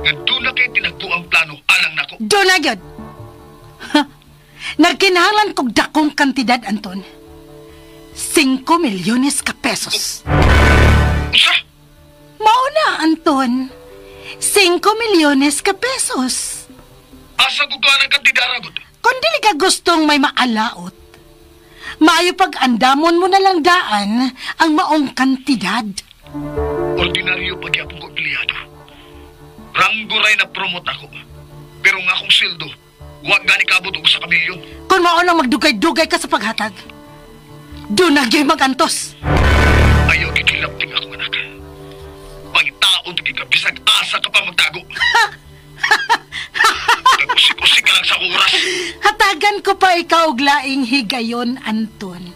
Nga doon na kay tinagbo ang plano alang nako. Doon na gyud. Nagkinahanglan kog dakong kantidad, Anton. 5 milyones ka pesos. Usa? Mao na, Anton. 5 milyones ka pesos. Asa ko ka ng kantidad, Ragod? Kung dili ka gustong may maalaot, maayo pag-andamon mo na lang daan ang maong kantidad. Ordinaryo pagyapon ko empleyado. Rangguray na promote ako. Pero nga akong sweldo, wa gani kaabot og 1 ka milyon. Kung mao nang magdugay-dugay ka sa paghatag, doon na gyud magantos. Ayaw gikilapting akong anak. Pangitaon gyud ka bisag asa ka pa magtago. Nag-usik-usik ka lang sa oras. Hatagan ko pa ikaw og laing higayon, Anton.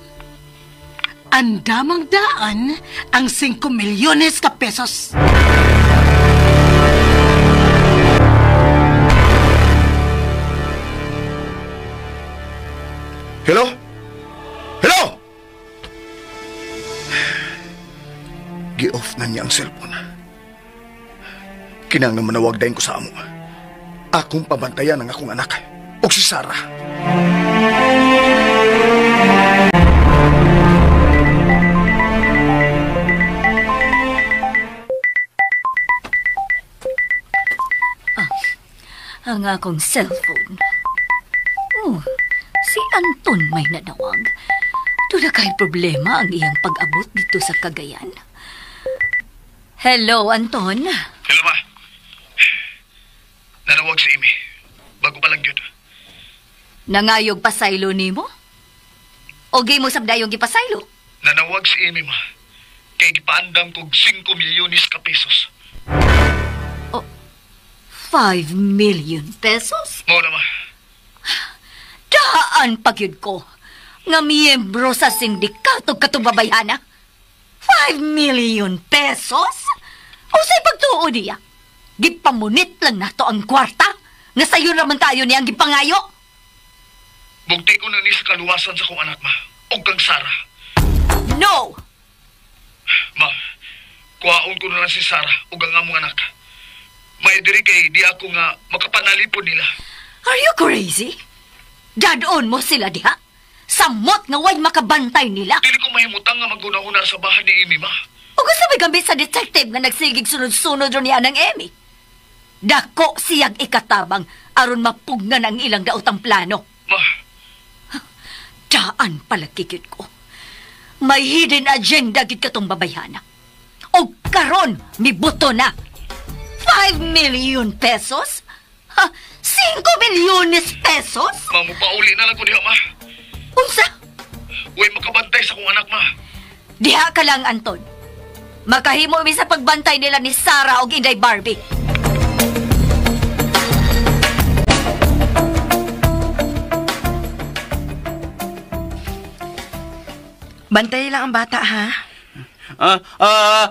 Andamang daan ang 5 milyones ka pesos. Hello? Hello? Gi-off na niya ang cellphone. Kinahanglan manawag dayon ko sa amo. Akong pabantayan ang akong anak og si Sarah. Ang akong cellphone. Oh, si Anton may nanawag. Doon na kay problema ang iyang pag-abot dito sa Cagayan. Hello, Anton. Hello, ma. Nanawag si Amy. Bago pa lang yun. Nangayog pasaylo nimo? O gi mo sabdayong gipasaylo? Nanawag si Amy, ma. Kay gipaandam kog 5 milyones ka pesos. Oh, 5 million pesos? Mao na, ma. Daan pagyud ko nga miyembro sa sindikato katubabayhana. 5 million pesos? O sa'y pagtuo niya? Gipamunit lang nato ang kwarta nga sayo naman tayo niyang gipangayo. Bugti ko na ni sa kaluwasan sa kong anak, ma. O kang Sarah. No! Ma, kuhaon ko na lang si Sarah o ang among anak. May diri kay di ako nga makapanalipon nila. Are you crazy? Dadon mo sila diha? Samot nga way makabantay nila. Dili ko mahimutang nga maguna-una sa bahay ni Amy, ma. O gusto may gamit sa detective nga nagsigig sunod-sunod ron niya ng Amy. Dako siyag ikatabang aron mapugnan ang ilang daotang plano. Ma. Daan palagkikit ko. May hidden agenda gid katong babayhana. O karon mibuto na. 5 million pesos? Ha? 5 milyones pesos? Ma, mupauli na lang ko diha, ma. Unsa? Uy, makabantay sa kong anak, ma. Diha ka lang, Anton. Makahimo mi sa pagbantay nila ni Sarah og Inday Barbie. Bantay lang ang bata, ha?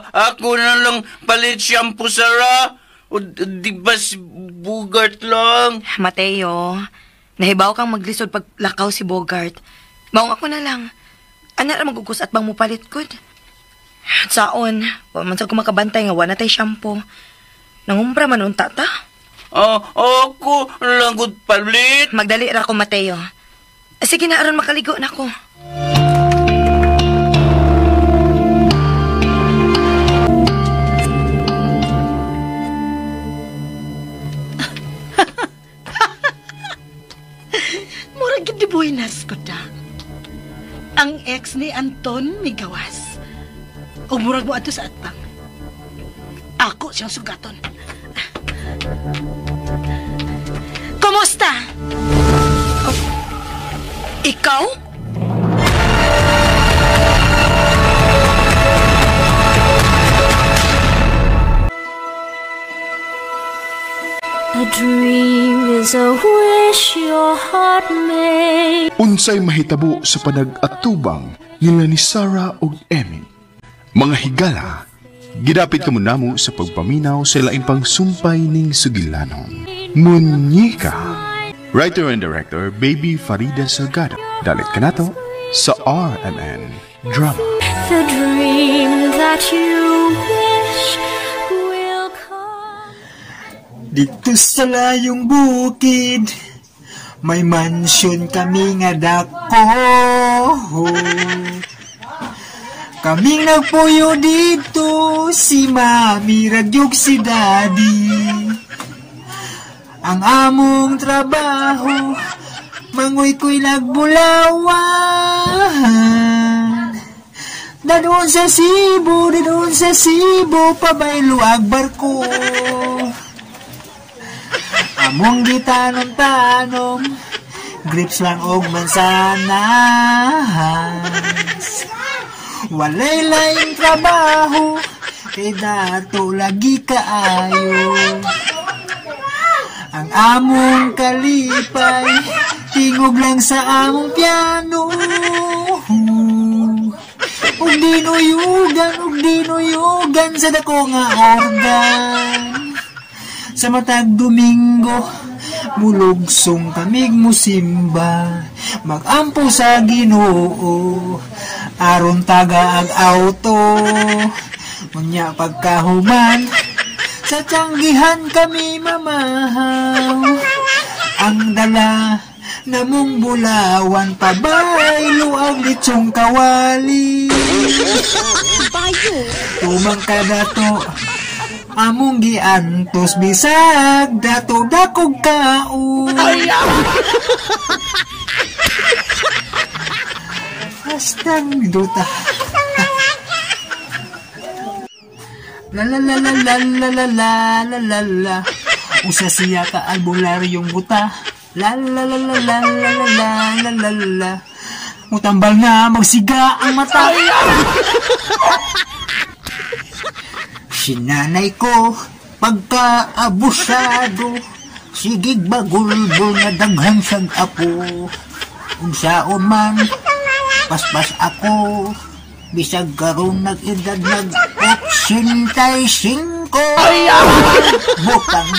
Ako na lang palit shampoo, Sarah. O, di ba si Bogart lang? Mateo, nahibaw kang maglisod pag lakaw si Bogart. Maong ako na lang. Ana ra magugus at bang mupalit gud. Saon, wa man sa kumakabantay nga wa na tay shampoo. Nangumpra man unta ta. Ako lang gud palit. Magdali ra ko, Mateo. Sige na, aron makaligo na ko. Murag gid buenas ko ta. Ang ex ni Anton migawas. O murag mo ato sa atbang. Ako siyang sugaton. Kumusta? Oh, ikaw? A dream is a wish your heart made. Unsay mahitabo sa panag-atubang nila ni Sarah og Emmy. Mga higala, gidapit kamo namo sa pagpaminaw sa laing pang sumpay ning sugilanon. Munyeka. Writer and director, Baby Farida Salgado. Dalit kanato sa RMN Drama. The dream that you wish will come. Dito sa layong bukid, may mansion kami nga dako. Kaming nagpuyo dito, si Mami ragyog si Daddy. Ang among trabaho, mangoy ko'y nagbulawan. Dadoon sa Cebu, pabaylo ang barko. Among gitanom-tanom, grapes lang og mansanas. Walay laing trabaho, kay dato lagi kaayo. Ang among kalipay, tingog lang sa among piano. Ug dinuyugan sa dako nga organ. Sa matag Domingo, mulugsong kamig musimba, magampo sa Ginoo, aron taga ag auto. Unya pagkahuman, sa tiyanggihan kami mamahaw. Ang dala namong bulawan, pabaylo ang litsong kawali. Bayo. Tumang kadato, among giantos bisag dato dakog kaon. Hastang duta. La la la la la la la la la la la. Usa siya ka albularyong buta. La la la la la la la la la la la. Mutambal nga magsiga ang mata. Sinanay ko pagkaabusado, sigig bagulbol nga daghan siyang apo. Unsaon man, paspas ako, bisag karon nag-edad nag 85. Butang.